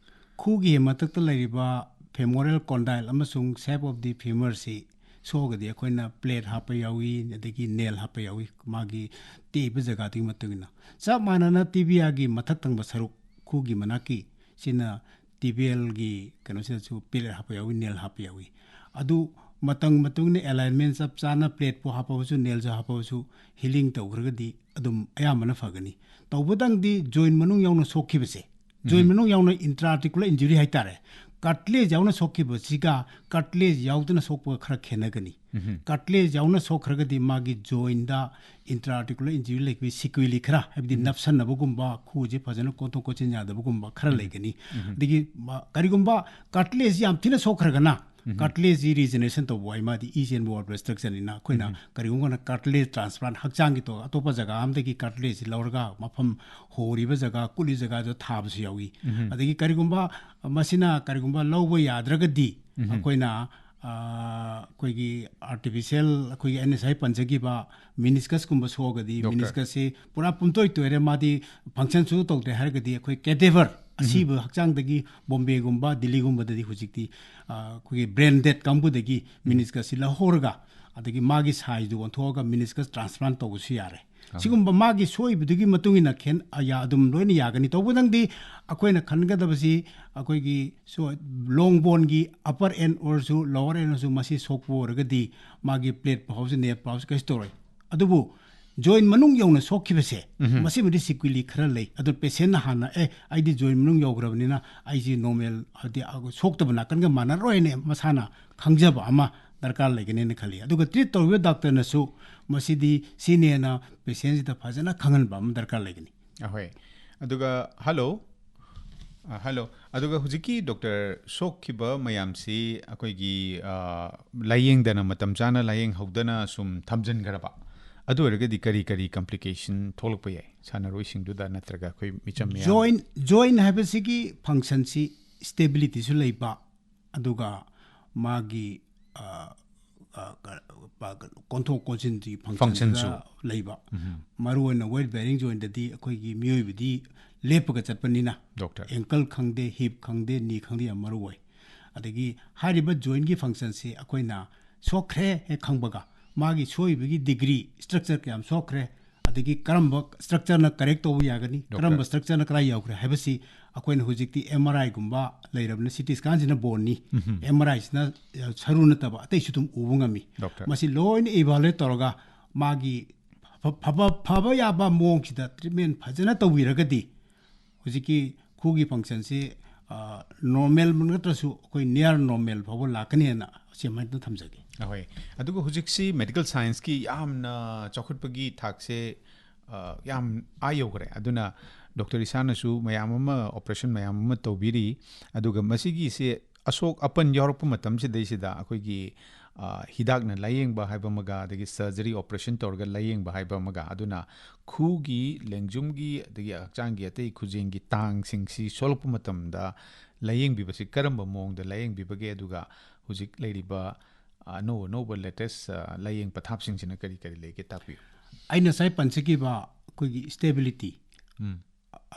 ꯈꯨꯒꯤ ꯃꯊꯛꯇ ꯂꯩꯔꯤꯕ femoral condyle ꯑꯃꯁꯨꯡ shape of the femur ꯁꯤ ꯁꯣꯛꯑꯒꯗꯤ ꯑꯩꯈꯣꯏꯅ plate ꯍꯥꯞꯄ ꯌꯥꯎꯏ, ꯑꯗꯒꯤ nail ꯍꯥꯞꯄ ꯌꯥꯎꯏ, ꯃꯥꯒꯤ ꯇꯦꯛꯏꯕ ꯖꯒꯥꯗꯨꯒꯤ ꯃꯇꯨꯡ ꯏꯟꯅ꯫ ꯆꯞ ꯃꯥꯟꯅꯅ tibia ꯒꯤ ꯃꯊꯛ ꯊꯪꯕ ꯁꯔꯨꯛ, ꯈꯨꯒꯤ ꯃꯅꯥꯛꯀꯤ, ꯁꯤꯅ tibial ꯒꯤ ꯀꯩꯅꯣꯁꯤꯗꯁꯨ plate ꯍꯥꯞꯄ ꯌꯥꯎꯏ, nail ꯍꯥꯞꯄ ꯌꯥꯎꯏ꯫ ꯑꯗꯨ ꯃꯇꯝ ꯃꯇꯨꯡ ꯏꯟꯅ alignment ꯆꯞ ꯆꯥꯅ plate ꯄꯨ ꯍꯥꯞꯄꯕꯁꯨ, nail ꯁꯨ ꯍꯥꯞꯄꯕꯁꯨ, healing ꯇꯧꯈ꯭ꯔꯒꯗꯤ ꯑꯗꯨꯝ ꯑꯌꯥꯝꯕꯅ ꯐꯒꯅꯤ꯫ ꯇꯧꯕꯇꯪꯗꯤ joint ꯃꯅꯨꯡ ꯌꯥꯎꯅ ꯁꯣꯛꯈꯤꯕꯁꯦ, joint ꯎꯝ꯫ ꯃꯅꯨꯡ ꯌꯥꯎꯅ intra articular injury ꯍꯥꯏꯇꯥꯔꯦ, cartilage ꯌꯥꯎꯅ ꯁꯣꯛꯈꯤꯕꯁꯤꯒ cartilage ꯌꯥꯎꯗꯅ ꯁꯣꯛꯄꯒ ꯈꯔ ꯈꯦꯠꯅꯒꯅꯤ꯫ ꯎꯝ꯫ Cartilage ꯌꯥꯎꯅ ꯁꯣꯛꯈ꯭ꯔꯒꯗꯤ ꯃꯥꯒꯤ joint ꯗ intra articular injury ꯂꯩꯕꯒꯤ sequelae ꯈꯔ, ꯍꯥꯏꯕꯗꯤ ꯎꯝ꯫ ꯅꯞꯁꯟꯅꯕꯒꯨꯝꯕ, ꯈꯨꯁꯦ ꯐꯖꯅ ꯀꯣꯟꯊꯣꯛ ꯀꯣꯟꯁꯤꯟ ꯌꯥꯗꯕꯒꯨꯝꯕ ꯈꯔ ꯎꯝ꯫ ꯂꯩꯒꯅꯤ꯫ ꯎꯝ꯫ ꯑꯗꯒꯤ ꯃ-, ꯀꯔꯤꯒꯨꯝꯕ cartilage ꯌꯥꯝ ꯊꯤꯅ ꯁꯣꯛꯈ꯭ꯔꯒꯅ, ꯎꯝ꯫ Cartilage ꯁꯤ regeneration ꯇꯧꯕ ꯋꯥꯏ, ꯃꯥꯗꯤ ꯏ ꯆꯦꯟꯕ ꯋꯥꯠꯄ structure ꯅꯤꯅ꯫ ꯑꯩꯈꯣꯏꯅ ꯎꯝ꯫ ꯀꯔꯤꯒꯨꯝꯕ ꯀꯥꯟꯗ cartilage transplant, ꯍꯛꯆꯥꯡꯒꯤ ꯇꯣ-, ꯑꯇꯣꯞꯄ ꯖꯒꯥ ꯑꯃꯗꯒꯤ cartilage ꯁꯤ ꯂꯧꯔꯒ ꯃꯐꯝ ꯍꯣꯔꯤꯕ ꯖꯒꯥ, ꯀꯨꯠꯂꯤ ꯖꯒꯥꯗꯣ ꯊꯥꯕꯁꯨ ꯌꯥꯎꯏ꯫ ꯎꯝ꯫ ꯑꯗꯒꯤ ꯀꯔꯤꯒꯨꯝꯕ ꯃꯁꯤꯅ ꯀꯔꯤꯒꯨꯝꯕ ꯂꯧꯕ ꯌꯥꯗ꯭ꯔꯒꯗꯤ ꯎꯝ꯫ ꯑꯩꯈꯣꯏꯅ, ꯑ, ꯑꯩꯈꯣꯏꯒꯤ artificial, ꯑꯩꯈꯣꯏꯒꯤ ꯑꯩꯅ ꯉꯁꯥꯏ ꯄꯟꯖꯈꯤꯕ meniscus ꯀꯨꯝꯕ ꯁꯣꯛꯑꯒꯗꯤ, ꯗꯣꯛꯇꯔ꯫ Meniscus ꯁꯤ ꯄꯨꯔꯥ ꯄꯨꯝꯇꯣꯏ ꯇꯣꯏꯔꯦ, ꯃꯥꯗꯤ function ꯁꯨ ꯇꯧꯗ꯭ꯔꯦ ꯍꯥꯏꯔꯒꯗꯤ ꯑꯩꯈꯣꯏ cadaver, ꯎꯝ꯫ ꯑꯁꯤꯕ ꯍꯛꯆꯥꯡꯗꯒꯤ ꯕꯣꯝꯕꯦꯒꯨꯝꯕ ꯗꯤꯜꯂꯤꯒꯨꯝꯕꯗꯗꯤ ꯍꯧꯖꯤꯛꯇꯤ, ꯑ, ꯑꯩꯈꯣꯏꯒꯤ brain dead ꯀꯥꯡꯕꯨꯗꯒꯤ ꯎꯝ꯫ Meniscus ꯁꯤ ꯂꯧꯍꯧꯔꯒ ꯑꯗꯒꯤ ꯃꯥꯒꯤ ꯁꯥꯏꯖꯗꯨ ꯑꯣꯟꯊꯣꯛꯑꯒ ꯃꯤꯅꯤꯁꯀꯁ ꯇ꯭ꯔꯥꯟꯁꯄ꯭ꯂꯥꯟ ꯇꯧꯕꯁꯨ ꯌꯥꯔꯦ꯫ ꯁꯤꯒꯨꯝꯕ ꯃꯥꯒꯤ ꯁꯣꯛꯏꯕꯗꯨꯒꯤ ꯃꯇꯨꯡ ꯏꯟꯅ ꯈꯦꯟ-, ꯑ, ꯌꯥ-, ꯑꯗꯨꯝ ꯂꯣꯏꯅ ꯌꯥꯒꯅꯤ꯫ ꯇꯧꯕꯗꯪꯗꯤ ꯑꯩꯈꯣꯏꯅ ꯈꯟꯒꯗꯕꯁꯤ ꯑꯩꯈꯣꯏꯒꯤ ꯁꯣ-, ꯂꯣꯡ ꯕꯣꯟꯒꯤ ꯑꯄꯔ ꯑꯦꯟ ꯑꯣꯏꯔꯁꯨ ꯂꯣꯋꯔ ꯑꯦꯟ ꯑꯣꯏꯔꯁꯨ ꯃꯁꯤ ꯁꯣꯛꯄ ꯑꯣꯏꯔꯒꯗꯤ ꯃꯥꯒꯤ ꯄ꯭ꯂꯦꯠ ꯐꯥꯎꯁꯨ ꯅꯦꯞ ꯐꯥꯎꯁꯨ ꯀꯩꯁꯨ ꯇꯧꯔꯣꯏ꯫ ꯑꯗꯨꯕꯨ ꯖꯣꯏꯟ ꯃꯅꯨꯡ ꯌꯧꯅ ꯁꯣꯛꯈꯤꯕꯁꯦ, ꯃꯁꯤꯃꯗꯤ ꯁꯤꯀ꯭ꯋꯤꯂꯤ ꯈꯔ ꯂꯩ꯫ ꯑꯗꯨ ꯄꯦꯁꯦꯟꯅ ꯍꯥꯟꯅ, "ꯑꯦ, ꯑꯩꯗꯤ ꯖꯣꯏꯟ ꯃꯅꯨꯡ ꯌꯧꯈ꯭ꯔꯕꯅꯤꯅ ꯑꯩꯁꯤ ꯅꯣꯔꯃꯦꯜ, ꯍꯥꯏꯗꯤ, ꯑ, ꯁꯣꯛꯇꯕ ꯅꯥꯀꯟꯒ ꯃꯥꯟꯅꯔꯣꯏꯅ" ꯃꯁꯥꯅ ꯈꯪꯖꯕ ꯑꯃ ꯗꯔꯀꯥꯔ ꯂꯩꯒꯅꯦꯅ ꯈꯜꯂꯤ꯫ ꯑꯗꯨꯒ ꯇ꯭ꯔꯤꯠ ꯇꯧꯔꯤꯕ ꯗꯥꯛꯇꯔꯅꯁꯨ ꯃꯁꯤꯗꯤ ꯁꯤꯅꯦꯅ ꯄꯦꯁꯦꯟꯁꯤꯗ ꯐꯖꯅ ꯈꯪꯍꯟꯕ ꯑꯃ ꯗꯔꯀꯥꯔ ꯂꯩꯒꯅꯤ꯫ ꯑꯍꯣꯏ꯫ ꯑꯗꯨꯒ, ꯍꯜꯂꯣ꯫ ꯑ, ꯍꯜꯂꯣ꯫ ꯑꯗꯨꯒ ꯍꯧꯖꯤꯛꯀꯤ ꯗꯣꯛꯇꯔ ꯁꯣꯛꯈꯤꯕ ꯃꯌꯥꯝꯁꯤ ꯑꯩꯈꯣꯏꯒꯤ, ꯑ, ꯂꯥꯌꯦꯡꯗꯅ, ꯃꯇꯝ ꯆꯥꯅ ꯂꯥꯌꯦꯡꯍꯧꯗꯅ ꯁꯨꯝ ꯊꯝꯖꯤꯟꯈ꯭ꯔꯕ, ꯑꯗꯨ ꯑꯣꯏꯔꯒꯗꯤ ꯀꯔꯤ ꯀꯔꯤ ꯀꯝꯄ꯭ꯂꯤꯀꯦꯁꯟ ꯊꯣꯛꯂꯛꯄ ꯌꯥꯏ ꯁꯥꯟꯅꯔꯣꯏꯁꯤꯡꯗꯨꯗ ꯅꯠꯇ꯭ꯔꯒ ꯑꯩꯈꯣꯏ ꯃꯤꯆꯝ ꯃꯤꯌꯥꯝ? ꯖꯣꯏꯟ, ꯖꯣꯏꯟ ꯍꯥꯏꯕꯁꯤꯒꯤ ꯐꯪꯁꯟꯁꯤ ꯁ꯭ꯇꯦꯕꯤꯂꯤꯇꯤꯁꯨ ꯂꯩꯕ, ꯑꯗꯨꯒ ꯃꯥꯒꯤ, ꯑ, ꯑ, ꯀ-, ꯄ-, ꯀ-, ꯀꯣꯟꯊꯣꯛ ꯀꯣꯟꯁꯤꯟꯒꯤ ꯐꯪꯁꯟꯁꯨ꯫ ꯐꯪꯁꯟꯁꯤꯗ ꯂꯩꯕ꯫ ꯃꯔꯨꯑꯣꯏꯅ ꯋꯦꯠ ꯕꯦꯔꯤꯡ ꯖꯣꯏꯟꯗꯗꯤ ꯑꯩꯈꯣꯏꯒꯤ ꯃꯤꯑꯣꯏꯕꯗꯤ ꯂꯦꯞꯄꯒ ꯆꯠꯄꯅꯤꯅ, ꯗꯣꯛꯇꯔ꯫ ꯑꯦꯡꯀꯜ ꯈꯪꯗꯦ, ꯍꯤꯞ ꯈꯪꯗꯦ, ꯅꯤ ꯈꯪꯗꯦ, ꯌꯥꯝ ꯃꯔꯨ ꯑꯣꯏ꯫ ꯑꯗꯒꯤ ꯍꯥꯏꯔꯤꯕ ꯖꯣꯏꯟꯒꯤ ꯐꯪꯁꯟꯁꯤ ꯑꯩꯈꯣꯏꯅ ꯁꯣꯛꯈ꯭ꯔꯦ ꯍꯦꯛ ꯈꯪꯕꯒ ꯃꯥꯒꯤ ꯁꯣꯛꯏꯕꯒꯤ ꯗꯤꯒ꯭ꯔꯤ, ꯁ꯭ꯇ꯭ꯔꯛꯆꯔ ꯀꯌꯥꯝ ꯁꯣꯛꯈ꯭ꯔꯦ, ꯑꯗꯒꯤ ꯀꯔꯝꯕ ꯁ꯭ꯇ꯭ꯔꯛꯆꯔꯅ ꯀꯔꯦꯛ ꯇꯧꯕ ꯌꯥꯒꯅꯤ, ꯗꯣꯛꯇꯔ꯫ ꯀꯔꯝꯕ ꯁ꯭ꯇ꯭ꯔꯛꯆꯔꯅ ꯀꯗꯥꯏ ꯌꯥꯎꯈ꯭ꯔꯦ ꯍꯥꯏꯕꯁꯤ ꯑꯩꯈꯣꯏꯅ ꯍꯧꯖꯤꯛꯇꯤ ꯑꯦꯝ ꯑꯥꯔ ꯑꯥꯏꯒꯨꯝꯕ ꯂꯩꯔꯕꯅꯤꯅ, ꯁꯤ ꯇꯤ ꯁ꯭ꯀꯥꯟꯁꯤꯅ ꯕꯣꯟꯅꯤ, ꯑꯦꯝ ꯑꯥꯔ ꯑꯥꯏꯁꯤꯅ, ꯑ, ꯁꯔꯨ ꯅꯠꯇꯕ ꯑꯇꯩꯁꯨ ꯑꯗꯨꯝ ꯎꯕ ꯉꯝꯃꯤ꯫ ꯗꯣꯛꯇꯔ꯫ ꯃꯁꯤ ꯂꯣꯏꯅ ꯏꯚꯥꯂꯨꯑꯦꯠ ꯇꯧꯔꯒ ꯃꯥꯒꯤ ꯐ-, ꯐꯕ, ꯐꯕ ꯌꯥꯕ ꯃꯑꯣꯡꯁꯤꯗ ꯇ꯭ꯔꯤꯠꯃꯦꯟ ꯐꯖꯅ ꯇꯧꯕꯤꯔꯒꯗꯤ ꯍꯧꯖꯤꯛꯀꯤ ꯈꯨꯒꯤ ꯐꯪꯁꯟꯁꯤ, ꯑ, ꯅꯣꯔꯃꯦꯜ ꯅꯠꯇ꯭ꯔꯁꯨ ꯑꯩꯈꯣꯏ ꯅꯤꯌꯔ ꯅꯣꯔꯃꯦꯜ ꯐꯥꯎꯕ ꯂꯥꯛꯀꯅꯤ ꯍꯥꯏꯅ ꯁꯤꯃꯥꯏꯅ ꯊꯝꯖꯒꯦ꯫ ꯑꯍꯣꯏ꯫ ꯑꯗꯨꯒ ꯍꯧꯖꯤꯛꯁꯤ ꯃꯦꯗꯤꯀꯦꯜ ꯁꯥꯏꯟꯁꯀꯤ ꯌꯥꯝꯅ ꯆꯥꯎꯈꯠꯄꯒꯤ ꯊꯥꯛꯁꯦ, ꯑ, ꯌꯥꯝ ꯑꯥ ꯌꯧꯈ꯭ꯔꯦ꯫ ꯑꯗꯨꯅ ꯗꯣꯛꯇꯔ ꯏꯁꯥꯅꯁꯨ ꯃꯌꯥꯝ ꯑꯃ, ꯑꯣꯄꯔꯦꯁꯟ ꯃꯌꯥꯝ ꯑꯃ ꯇꯧꯕꯤꯔꯤ꯫ ꯑꯗꯨꯒ ꯃꯁꯤꯒꯤꯁꯦ ꯑꯁꯣꯛ ꯑꯄꯟ ꯌꯥꯎꯔꯛꯄ ꯃꯇꯝꯁꯤꯗꯩꯁꯤꯗ ꯑꯩꯈꯣꯏꯒꯤ, ꯑ, ꯍꯤꯗꯥꯛꯅ ꯂꯥꯌꯦꯡꯕ ꯍꯥꯏꯕ ꯑꯃꯒ, ꯑꯗꯒꯤ ꯁꯔꯖꯔꯤ, ꯑꯣꯄꯔꯦꯁꯟ ꯇꯧꯔꯒ ꯂꯥꯌꯦꯡꯕ ꯍꯥꯏꯕ ꯑꯃꯒ, ꯑꯗꯨꯅ ꯈꯨꯒꯤ, ꯂꯦꯡꯖꯨꯝꯒꯤ, ꯑꯗꯒꯤ ꯍꯛꯆꯥꯡꯒꯤ ꯑꯇꯩ ꯈꯨꯖꯦꯡꯒꯤ ꯇꯥꯡꯁꯤꯡꯁꯤ ꯁꯣꯛꯂꯛꯄ ꯃꯇꯝꯗ ꯂꯥꯌꯦꯡꯕꯤꯕꯁꯤ ꯀꯔꯝꯕ ꯃꯑꯣꯡꯗ ꯂꯥꯌꯦꯡꯕꯤꯕꯒꯦ? ꯑꯗꯨꯒ ꯍꯧꯖꯤꯛ ꯂꯩꯔꯤꯕ ꯑꯅꯧ ꯑꯅꯧꯕ ꯂꯦꯇꯦꯁ, ꯑ, ꯂꯥꯌꯦꯡ ꯄꯊꯥꯞꯁꯤꯡꯁꯤꯅ ꯀꯔꯤ ꯀꯔꯤ ꯂꯩꯒꯦ? ꯇꯥꯛꯄꯤꯌꯨ꯫ ꯑꯩꯅ ꯉꯁꯥꯏ ꯄꯟꯖꯈꯤꯕ ꯑꯩꯈꯣꯏꯒꯤ ꯁ꯭ꯇꯦꯕꯤꯂꯤꯇꯤ, ꯎꯝ꯫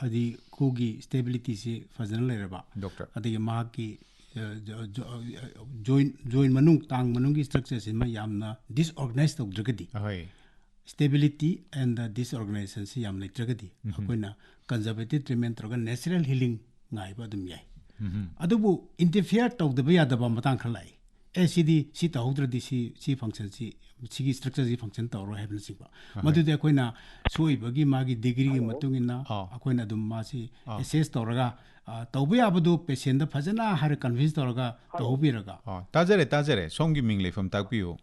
ꯍꯥꯏꯗꯤ ꯈꯨꯒꯤ ꯁ꯭ꯇꯦꯕꯤꯂꯤꯇꯤꯁꯤ ꯐꯖꯅ ꯂꯩꯔꯕ, ꯗꯣꯛꯇꯔ꯫ ꯑꯗꯒꯤ ꯃꯍꯥꯛꯀꯤ joint joint ꯃꯅꯨꯡ ꯇꯥꯡ ꯃꯅꯨꯡꯒꯤ structure ꯁꯤꯃ ꯌꯥꯝꯅ disorganize ꯇꯧꯗ꯭ꯔꯒꯗꯤ, ꯑꯍꯣꯏ stability and disorganization ꯁꯤ ꯌꯥꯝ ꯂꯩꯇ꯭ꯔꯒꯗꯤ, ꯑꯩꯈꯣꯏꯅ conservative treatment ꯇꯧꯔꯒ natural healing ꯉꯥꯏꯕ ꯑꯗꯨꯝ ꯌꯥꯏ꯫ ꯑꯗꯨꯕꯨ interfere ꯇꯧꯗꯕ ꯌꯥꯗꯕ ꯃꯇꯥꯡ ꯈꯔ ꯂꯥꯛꯏ꯫ ꯑꯦ, ꯁꯤꯗꯤ ꯁꯤ ꯇꯧꯍꯧꯗ꯭ꯔꯗꯤ ꯁꯤ ꯁꯤ function ꯁꯤ ꯁꯤꯒꯤ structure ꯁꯤ function ꯇꯧꯔꯣꯏ ꯍꯥꯏꯕꯅꯆꯤꯡꯕ꯫ ꯃꯗꯨꯗꯤ ꯑꯩꯈꯣꯏꯅ ꯁꯣꯛꯏꯕꯒꯤ ꯃꯥꯒꯤ degree ꯒꯤ ꯃꯇꯨꯡ ꯏꯟꯅ ꯑꯥ꯫ ꯑꯩꯈꯣꯏꯅ ꯑꯗꯨꯝ ꯃꯥꯁꯤ assess ꯇꯧꯔꯒ, ꯑ, ꯇꯧꯕ ꯌꯥꯕꯗꯨ patient ꯗ ꯐꯖꯅ ꯍꯥꯏꯔ convince ꯇꯧꯔꯒ ꯇꯧꯍꯧꯕꯤꯔꯒ꯫ ꯑꯣ, ꯇꯥꯖꯔꯦ, ꯇꯥꯖꯔꯦ꯫ ꯁꯣꯝꯒꯤ ꯃꯤꯡ ꯂꯩꯐꯝ ꯇꯥꯛꯄꯤꯌꯨ,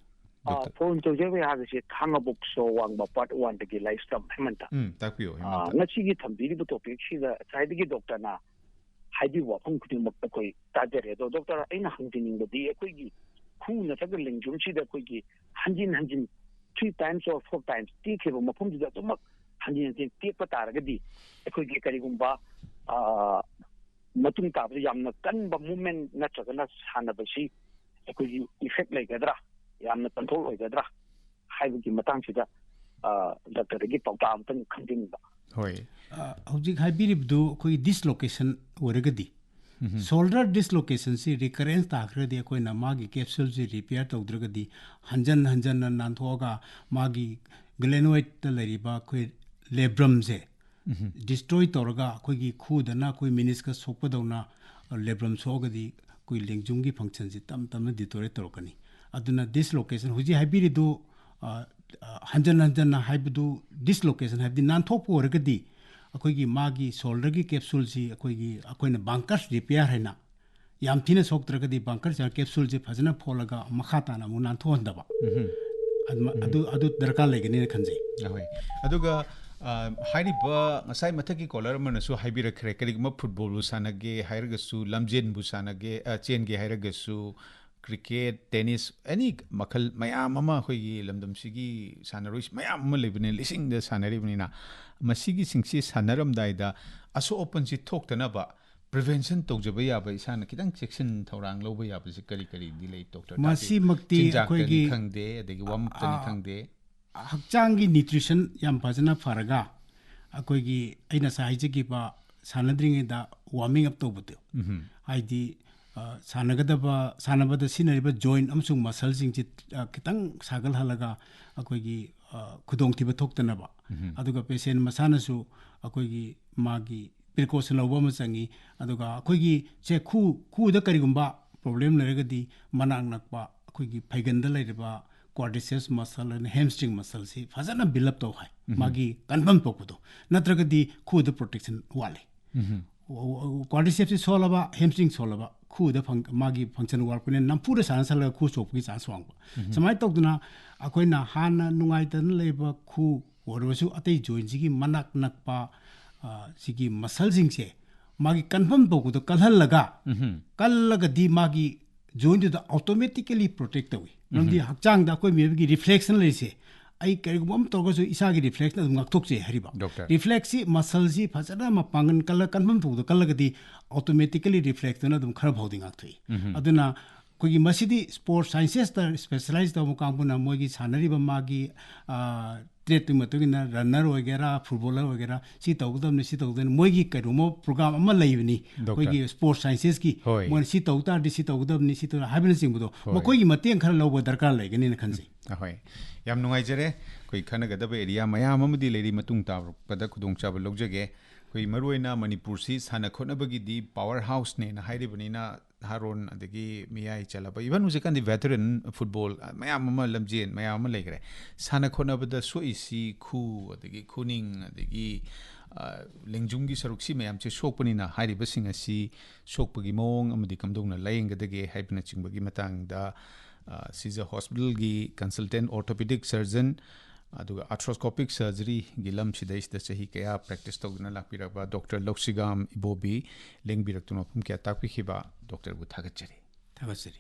doctor꯫ ꯐꯣꯟ ꯇꯧꯖꯔꯛꯄ ꯌꯥꯕꯁꯤ ꯈꯥꯉꯕꯣꯛ ꯁꯣꯋꯥꯡ ꯃꯄꯥꯔꯠ ꯋꯥꯟꯗꯒꯤ ꯂꯥꯏꯁ꯭ꯔꯝ ꯍꯦꯃꯟꯇ꯫ ꯎꯝ, ꯇꯥꯛꯄꯤꯌꯨ, ꯑ, ꯍꯦꯃꯟꯇ꯫ ꯉꯁꯤꯒꯤ ꯊꯝꯕꯤꯔꯤꯕ topic ꯁꯤꯗ ꯉꯁꯥꯏꯗꯒꯤ doctor ꯅ ꯍꯥꯏꯕꯤꯕ ꯋꯥꯐꯝ ꯈꯨꯗꯤꯡꯃꯛ ꯑꯩꯈꯣꯏ ꯇꯥꯖꯔꯦ꯫ ꯑꯗꯣ doctor, ꯑꯩꯅ ꯍꯪꯖꯅꯤꯡꯕꯗꯤ, ꯑꯩꯈꯣꯏꯒꯤ ꯈꯨ ꯅꯠꯇ꯭ꯔꯒ ꯂꯦꯡꯖꯨꯝꯁꯤꯗ ꯑꯩꯈꯣꯏꯒꯤ ꯍꯟꯖꯤꯟ ꯍꯟꯖꯤꯟ three times or four times ꯇꯦꯛꯈꯤꯕ ꯃꯐꯝꯗꯨꯗ ꯑꯗꯨꯃꯛ ꯍꯟꯖꯤꯟ ꯍꯟꯖꯤꯟ ꯇꯦꯛꯄ ꯇꯥꯔꯒꯗꯤ, ꯑꯩꯈꯣꯏꯒꯤ ꯀꯔꯤꯒꯨꯝꯕ, ꯑ, ꯃꯇꯨꯡ ꯇꯥꯕꯗ ꯌꯥꯝꯅ ꯀꯟꯕ movement ꯅꯠꯇ꯭ꯔꯒꯅ ꯁꯥꯟꯅꯕꯁꯤ ꯑꯩꯈꯣꯏꯒꯤ effect ꯂꯩꯒꯗ꯭ꯔꯥ, ꯌꯥꯝꯅ control ꯑꯣꯏꯒꯗ꯭ꯔꯥ ꯍꯥꯏꯕꯒꯤ ꯃꯇꯥꯡꯁꯤꯗ, ꯑ, doctor ꯗꯒꯤ ꯄꯥꯎꯇꯥꯛ ꯑꯃꯇꯪ ꯈꯪꯖꯅꯤꯡꯕ꯫ ꯍꯣꯏ꯫ ꯑ, ꯍꯧꯖꯤꯛ ꯍꯥꯏꯕꯤꯔꯤꯕꯗꯨ ꯑꯩꯈꯣꯏꯒꯤ dislocation ꯑꯣꯏꯔꯒꯗꯤ, shoulder dislocation ꯁꯤ recurrence ꯇꯥꯈ꯭ꯔꯒꯗꯤ, ꯑꯩꯈꯣꯏꯅ ꯃꯥꯒꯤ capsule ꯁꯤ repair ꯇꯧꯗ꯭ꯔꯒꯗꯤ, ꯍꯟꯖꯟ ꯍꯟꯖꯟꯅ ꯅꯥꯟꯊꯣꯛꯑꯒ ꯃꯥꯒꯤ glenoid ꯇ ꯂꯩꯔꯤꯕ ꯑꯩꯈꯣꯏ labrum ꯁꯦ destroy ꯇꯧꯔꯒ, ꯑꯩꯈꯣꯏꯒꯤ ꯈꯨꯗꯅ ꯑꯩꯈꯣꯏ meniscus ꯁꯣꯛꯄꯗꯧꯅ labrum ꯁꯣꯛꯑꯒꯗꯤ, ꯑꯩꯈꯣꯏ ꯂꯦꯡꯖꯨꯝꯒꯤ function ꯁꯤ ꯇꯞ ꯇꯞꯅ deteriorate ꯇꯧꯔꯛꯀꯅꯤ꯫ ꯑꯗꯨꯅ dislocation ꯍꯧꯖꯤꯛ ꯍꯥꯏꯕꯤꯔꯤꯗꯨ, ꯑ, ꯑ, ꯍꯟꯖꯟ ꯍꯟꯖꯟꯅ ꯍꯥꯏꯕꯗꯨ, dislocation ꯍꯥꯏꯕꯗꯤ ꯅꯥꯟꯊꯣꯛꯄ ꯑꯣꯏꯔꯒꯗꯤ, ꯑꯩꯈꯣꯏꯒꯤ ꯃꯥꯒꯤ shoulder ꯒꯤ capsule ꯁꯤ ꯑꯩꯈꯣꯏꯒꯤ, ꯑꯩꯈꯣꯏꯅ buncers repair ꯍꯥꯏꯅ, ꯌꯥꯝ ꯊꯤꯅ ꯁꯣꯛꯇ꯭ꯔꯒꯗꯤ buncers capsule ꯁꯦ ꯐꯖꯅ ꯐꯣꯠꯂꯒ ꯃꯈꯥ ꯇꯥꯅ ꯑꯃꯨꯛ ꯅꯥꯟꯊꯣꯛꯍꯟꯗꯕ꯫ ꯑꯗꯨꯃ-, ꯑꯗꯨ, ꯑꯗꯨ ꯗꯔꯀꯥꯔ ꯂꯩꯒꯅꯤꯅ ꯈꯟꯖꯩ꯫ ꯑꯍꯣꯏ꯫ ꯑꯗꯨꯒ, ꯑ, ꯍꯥꯏꯔꯤꯕ ꯉꯁꯥꯏ ꯃꯊꯛꯀꯤ caller ꯑꯃꯅꯁꯨ ꯍꯥꯏꯕꯤꯔꯛꯈ꯭ꯔꯦ, ꯀꯔꯤꯒꯨꯝꯕ football ꯕꯨ ꯁꯥꯟꯅꯒꯦ ꯍꯥꯏꯔꯒꯁꯨ, ꯂꯝꯖꯦꯟꯕꯨ ꯁꯥꯟꯅꯒꯦ, ꯑ, ꯆꯦꯟꯒꯦ ꯍꯥꯏꯔꯒꯁꯨ, cricket, tennis, any ꯃꯈꯜ ꯃꯌꯥꯝ ꯑꯃ ꯑꯩꯈꯣꯏꯒꯤ ꯂꯝꯗꯝꯁꯤꯒꯤ ꯁꯥꯟꯅꯔꯣꯏ ꯃꯌꯥꯝ ꯑꯃ ꯂꯩꯕꯅꯤꯅ, ꯂꯤꯁꯤꯡꯗ ꯁꯥꯟꯅꯔꯤꯕꯅꯤꯅ, ꯃꯁꯤꯒꯤꯁꯤꯡꯁꯤ ꯁꯥꯟꯅꯔꯝꯗꯥꯏꯗ ꯑꯁꯣꯛ ꯑꯄꯟꯁꯤ ꯊꯣꯛꯇꯅꯕ prevention ꯇꯧꯖꯕ ꯌꯥꯕ, ꯏꯁꯥꯅ ꯈꯤꯇꯪ ꯆꯦꯛꯁꯤꯟ ꯊꯧꯔꯥꯡ ꯂꯧꯕ ꯌꯥꯕꯁꯤ ꯀꯔꯤ ꯀꯔꯤꯗꯤ ꯂꯩ, doctor? ꯃꯁꯤꯃꯛꯇꯤ ꯆꯤꯟꯖꯥꯛꯇꯅꯤ ꯑꯩꯈꯣꯏꯒꯤ, ꯈꯪꯗꯦ, ꯑꯗꯒꯤ warm up ꯇꯅꯤ ꯑ, ꯈꯪꯗꯦ꯫ ꯍꯛꯆꯥꯡꯒꯤ nutrition ꯌꯥꯝ ꯐꯖꯅ ꯐꯔꯒ, ꯑꯩꯈꯣꯏꯒꯤ ꯑꯩꯅ ꯉꯁꯥꯏ ꯍꯥꯏꯖꯈꯤꯕ ꯁꯥꯟꯅꯗ꯭ꯔꯤꯉꯩꯗ warming up ꯇꯧꯕꯗꯣ, ꯍꯥꯏꯗꯤ ꯑ, ꯁꯥꯟꯅꯒꯗꯕ, ꯁꯥꯟꯅꯕꯗ ꯁꯤꯖꯤꯟꯅꯔꯤꯕ joint ꯑꯃꯁꯨꯡ muscleꯁꯤꯡꯁꯤ, ꯑ, ꯈꯤꯇꯪ ꯁꯥꯒꯠꯍꯜꯂꯒ ꯑꯩꯈꯣꯏꯒꯤ, ꯑ, ꯈꯨꯗꯣꯡꯊꯤꯕ ꯊꯣꯛꯇꯅꯕ, ꯑꯗꯨꯒ patient ꯃꯁꯥꯅꯁꯨ ꯑꯩꯈꯣꯏꯒꯤ ꯃꯥꯒꯤ precaution ꯂꯧꯕ ꯑꯃ ꯆꯪꯉꯤ꯫ ꯑꯗꯨꯒ ꯑꯩꯈꯣꯏꯒꯤ ꯁꯦ ꯈꯨ, ꯈꯨꯗ ꯀꯔꯤꯒꯨꯝꯕ problem ꯂꯩꯔꯒꯗꯤ ꯃꯅꯥꯛ ꯅꯛꯄ ꯑꯩꯈꯣꯏꯒꯤ ꯐꯩꯒꯟꯗ ꯂꯩꯔꯤꯕ quadriceps muscle ꯑꯃꯗꯤ hamstring muscleꯁꯤ ꯐꯖꯅ build up ꯇꯧ ꯍꯥꯏ꯫ ꯃꯥꯒꯤ ꯀꯟꯐꯝ ꯊꯣꯛꯄꯗꯣ꯫ ꯅꯠꯇ꯭ꯔꯒꯗꯤ ꯈꯨꯗ protection ꯋꯥꯠꯂꯤ꯫ Quadricepsꯁꯤ ꯁꯣꯜꯂꯕ, hamstring ꯁꯣꯜꯂꯕ, ꯈꯨꯗ ꯐꯪ-, ꯃꯥꯒꯤ function ꯋꯥꯠꯂꯛꯄꯅꯤꯅ ꯅꯝꯐꯨꯗ ꯁꯥꯟꯅ ꯁꯜꯂꯒ ꯈꯨ ꯁꯣꯛꯄꯒꯤ chance ꯋꯥꯡꯕ꯫ ꯁꯨꯃꯥꯏꯅ ꯇꯧꯗꯅ ꯑꯩꯈꯣꯏꯅ ꯍꯥꯟꯅ ꯅꯨꯡꯉꯥꯏꯇꯅ ꯂꯩꯕ ꯈꯨ ꯑꯣꯏꯔꯕꯁꯨ ꯑꯇꯩ jointꯁꯤꯒꯤ ꯃꯅꯥꯛ ꯅꯛꯄ, ꯑ, ꯁꯤꯒꯤ muscleꯁꯤꯡꯁꯦ ꯃꯥꯒꯤ ꯀꯟꯐꯝ ꯊꯣꯛꯄꯗꯣ ꯀꯜꯍꯜꯂꯒ, ꯀꯜꯂꯒꯗꯤ ꯃꯥꯒꯤ jointꯗꯨꯗ automatically protect ꯇꯧꯏ꯫ ꯃꯔꯝꯗꯤ ꯍꯛꯆꯥꯡꯗ ꯑꯩꯈꯣꯏ ꯃꯤꯑꯣꯏꯕꯒꯤ reflexꯅ ꯂꯩꯔꯤꯁꯦ, ꯑꯩ ꯀꯔꯤꯒꯨꯝꯕ ꯑꯃ ꯇꯧꯔꯒꯁꯨ ꯏꯁꯥꯒꯤ reflexꯅ ꯑꯗꯨꯝ ꯉꯥꯛꯊꯣꯛꯆꯩ ꯍꯥꯏꯔꯤꯕ꯫ Doctor꯫ Reflexꯁꯤ muscleꯁꯤ ꯐꯖꯅ ꯃꯄꯥꯡꯒꯜ ꯀꯜꯂ ꯀꯟꯐꯝ ꯊꯣꯛꯄꯗꯣ ꯀꯜꯂꯒꯗꯤ automatically reflexꯇꯨꯅ ꯑꯗꯨꯝ ꯈꯔ ꯐꯥꯎꯗꯤ ꯉꯥꯛꯊꯣꯛꯏ꯫ ꯑꯗꯨꯅ ꯑꯩꯈꯣꯏꯒꯤ ꯃꯁꯤꯗꯤ sports sciencesꯇ specialize ꯇꯧꯕ ꯀꯥꯡꯕꯨꯅ ꯃꯣꯏꯒꯤ ꯁꯥꯟꯅꯔꯤꯕ ꯃꯥꯒꯤ, ꯑ, tradeꯇꯨꯒꯤ ꯃꯇꯨꯡ ꯏꯟꯅ runner ꯑꯣꯏꯒꯦꯔꯥ, footballer ꯑꯣꯏꯒꯦꯔꯥ, ꯁꯤ ꯇꯧꯒꯗꯕꯅꯤ, ꯁꯤ ꯇꯧꯒꯗꯕꯅꯤ, ꯃꯣꯏꯒꯤ ꯀꯩꯅꯣꯝꯃ program ꯑꯃ ꯂꯩꯕꯅꯤ꯫ Doctor꯫ ꯑꯩꯈꯣꯏꯒꯤ sports sciencesꯀꯤ ꯍꯣꯏ꯫ ꯃꯣꯏꯅ ꯁꯤ ꯇꯧ ꯇꯥꯔꯗꯤ ꯁꯤ ꯇꯧꯒꯗꯕꯅꯤ, ꯁꯤ ꯇꯧ-, ꯍꯥꯏꯕꯅꯆꯤꯡꯕꯗꯣ ꯍꯣꯏ꯫ ꯃꯈꯣꯏꯒꯤ ꯃꯇꯦꯡ ꯈꯔ ꯂꯧꯕ ꯗꯔꯀꯥꯔ ꯂꯩꯒꯅꯤꯅ ꯈꯟꯖꯩ꯫ ꯑꯍꯣꯏ꯫ ꯌꯥꯝ ꯅꯨꯡꯉꯥꯏꯖꯔꯦ꯫ ꯑꯩꯈꯣꯏ ꯈꯟꯅꯒꯗꯕ area ꯃꯌꯥꯝ ꯑꯃꯗꯤ ꯂꯩꯔꯤ, ꯃꯇꯨꯡ ꯇꯥꯔꯛꯄꯗ ꯈꯨꯗꯣꯡꯆꯥꯕ ꯂꯧꯖꯒꯦ꯫ ꯑꯩꯈꯣꯏ ꯃꯔꯨꯑꯣꯏꯅ ꯃꯅꯤꯄꯨꯔꯁꯤ ꯁꯥꯟꯅ ꯈꯣꯠꯅꯕꯒꯤꯗꯤ power houseꯅꯦꯅ ꯍꯥꯏꯔꯤꯕꯅꯤꯅ, ꯅꯍꯥꯔꯣꯟ ꯑꯗꯒꯤ ꯃꯤꯌꯥꯏ ꯆꯜꯂꯕ, even ꯍꯧꯖꯤꯛꯀꯥꯟꯗꯤ veteran football, ꯑ, ꯃꯌꯥꯝ ꯑꯃ, ꯂꯝꯖꯦꯟ ꯃꯌꯥꯝ ꯑꯃ ꯂꯩꯈ꯭ꯔꯦ꯫ ꯁꯥꯟꯅ ꯈꯣꯠꯅꯕꯗ ꯁꯣꯛꯏꯁꯤ ꯈꯨ, ꯑꯗꯒꯤ ꯈꯨꯅꯤꯡ, ꯑꯗꯒꯤ, ꯑ, ꯂꯦꯡꯖꯨꯝꯒꯤ ꯁꯔꯨꯛ, ꯁꯤ ꯃꯌꯥꯝꯁꯦ ꯁꯣꯛꯄꯅꯤꯅ ꯍꯥꯏꯔꯤꯕꯁꯤꯡ ꯑꯁꯤ ꯁꯣꯛꯄꯒꯤ ꯃꯑꯣꯡ ꯑꯃꯗꯤ ꯀꯝꯗꯧꯅ ꯂꯥꯌꯦꯡꯒꯗꯒꯦ ꯍꯥꯏꯕꯅꯆꯤꯡꯕꯒꯤ ꯃꯇꯥꯡꯗ, ꯑ, ꯁꯤꯖ hospitalꯒꯤ consultant orthopedic surgeon, ꯑꯗꯨꯒ arthroscopic surgeryꯒꯤ ꯂꯝꯁꯤꯗꯩꯁꯤꯗ ꯆꯍꯤ ꯀꯌꯥ practice ꯇꯧꯗꯨꯅ ꯂꯥꯛꯄꯤꯔꯕ Doctor ꯂꯧꯁꯤꯒꯥꯝ ꯏꯕꯣꯕꯤ ꯂꯦꯡꯕꯤꯔꯛꯇꯨꯅ ꯃꯐꯝ ꯀꯌꯥ ꯇꯥꯛꯄꯤꯈꯤꯕ doctorꯕꯨ ꯊꯥꯒꯠꯆꯔꯤ꯫ ꯊꯥꯒꯠꯆꯔꯤ꯫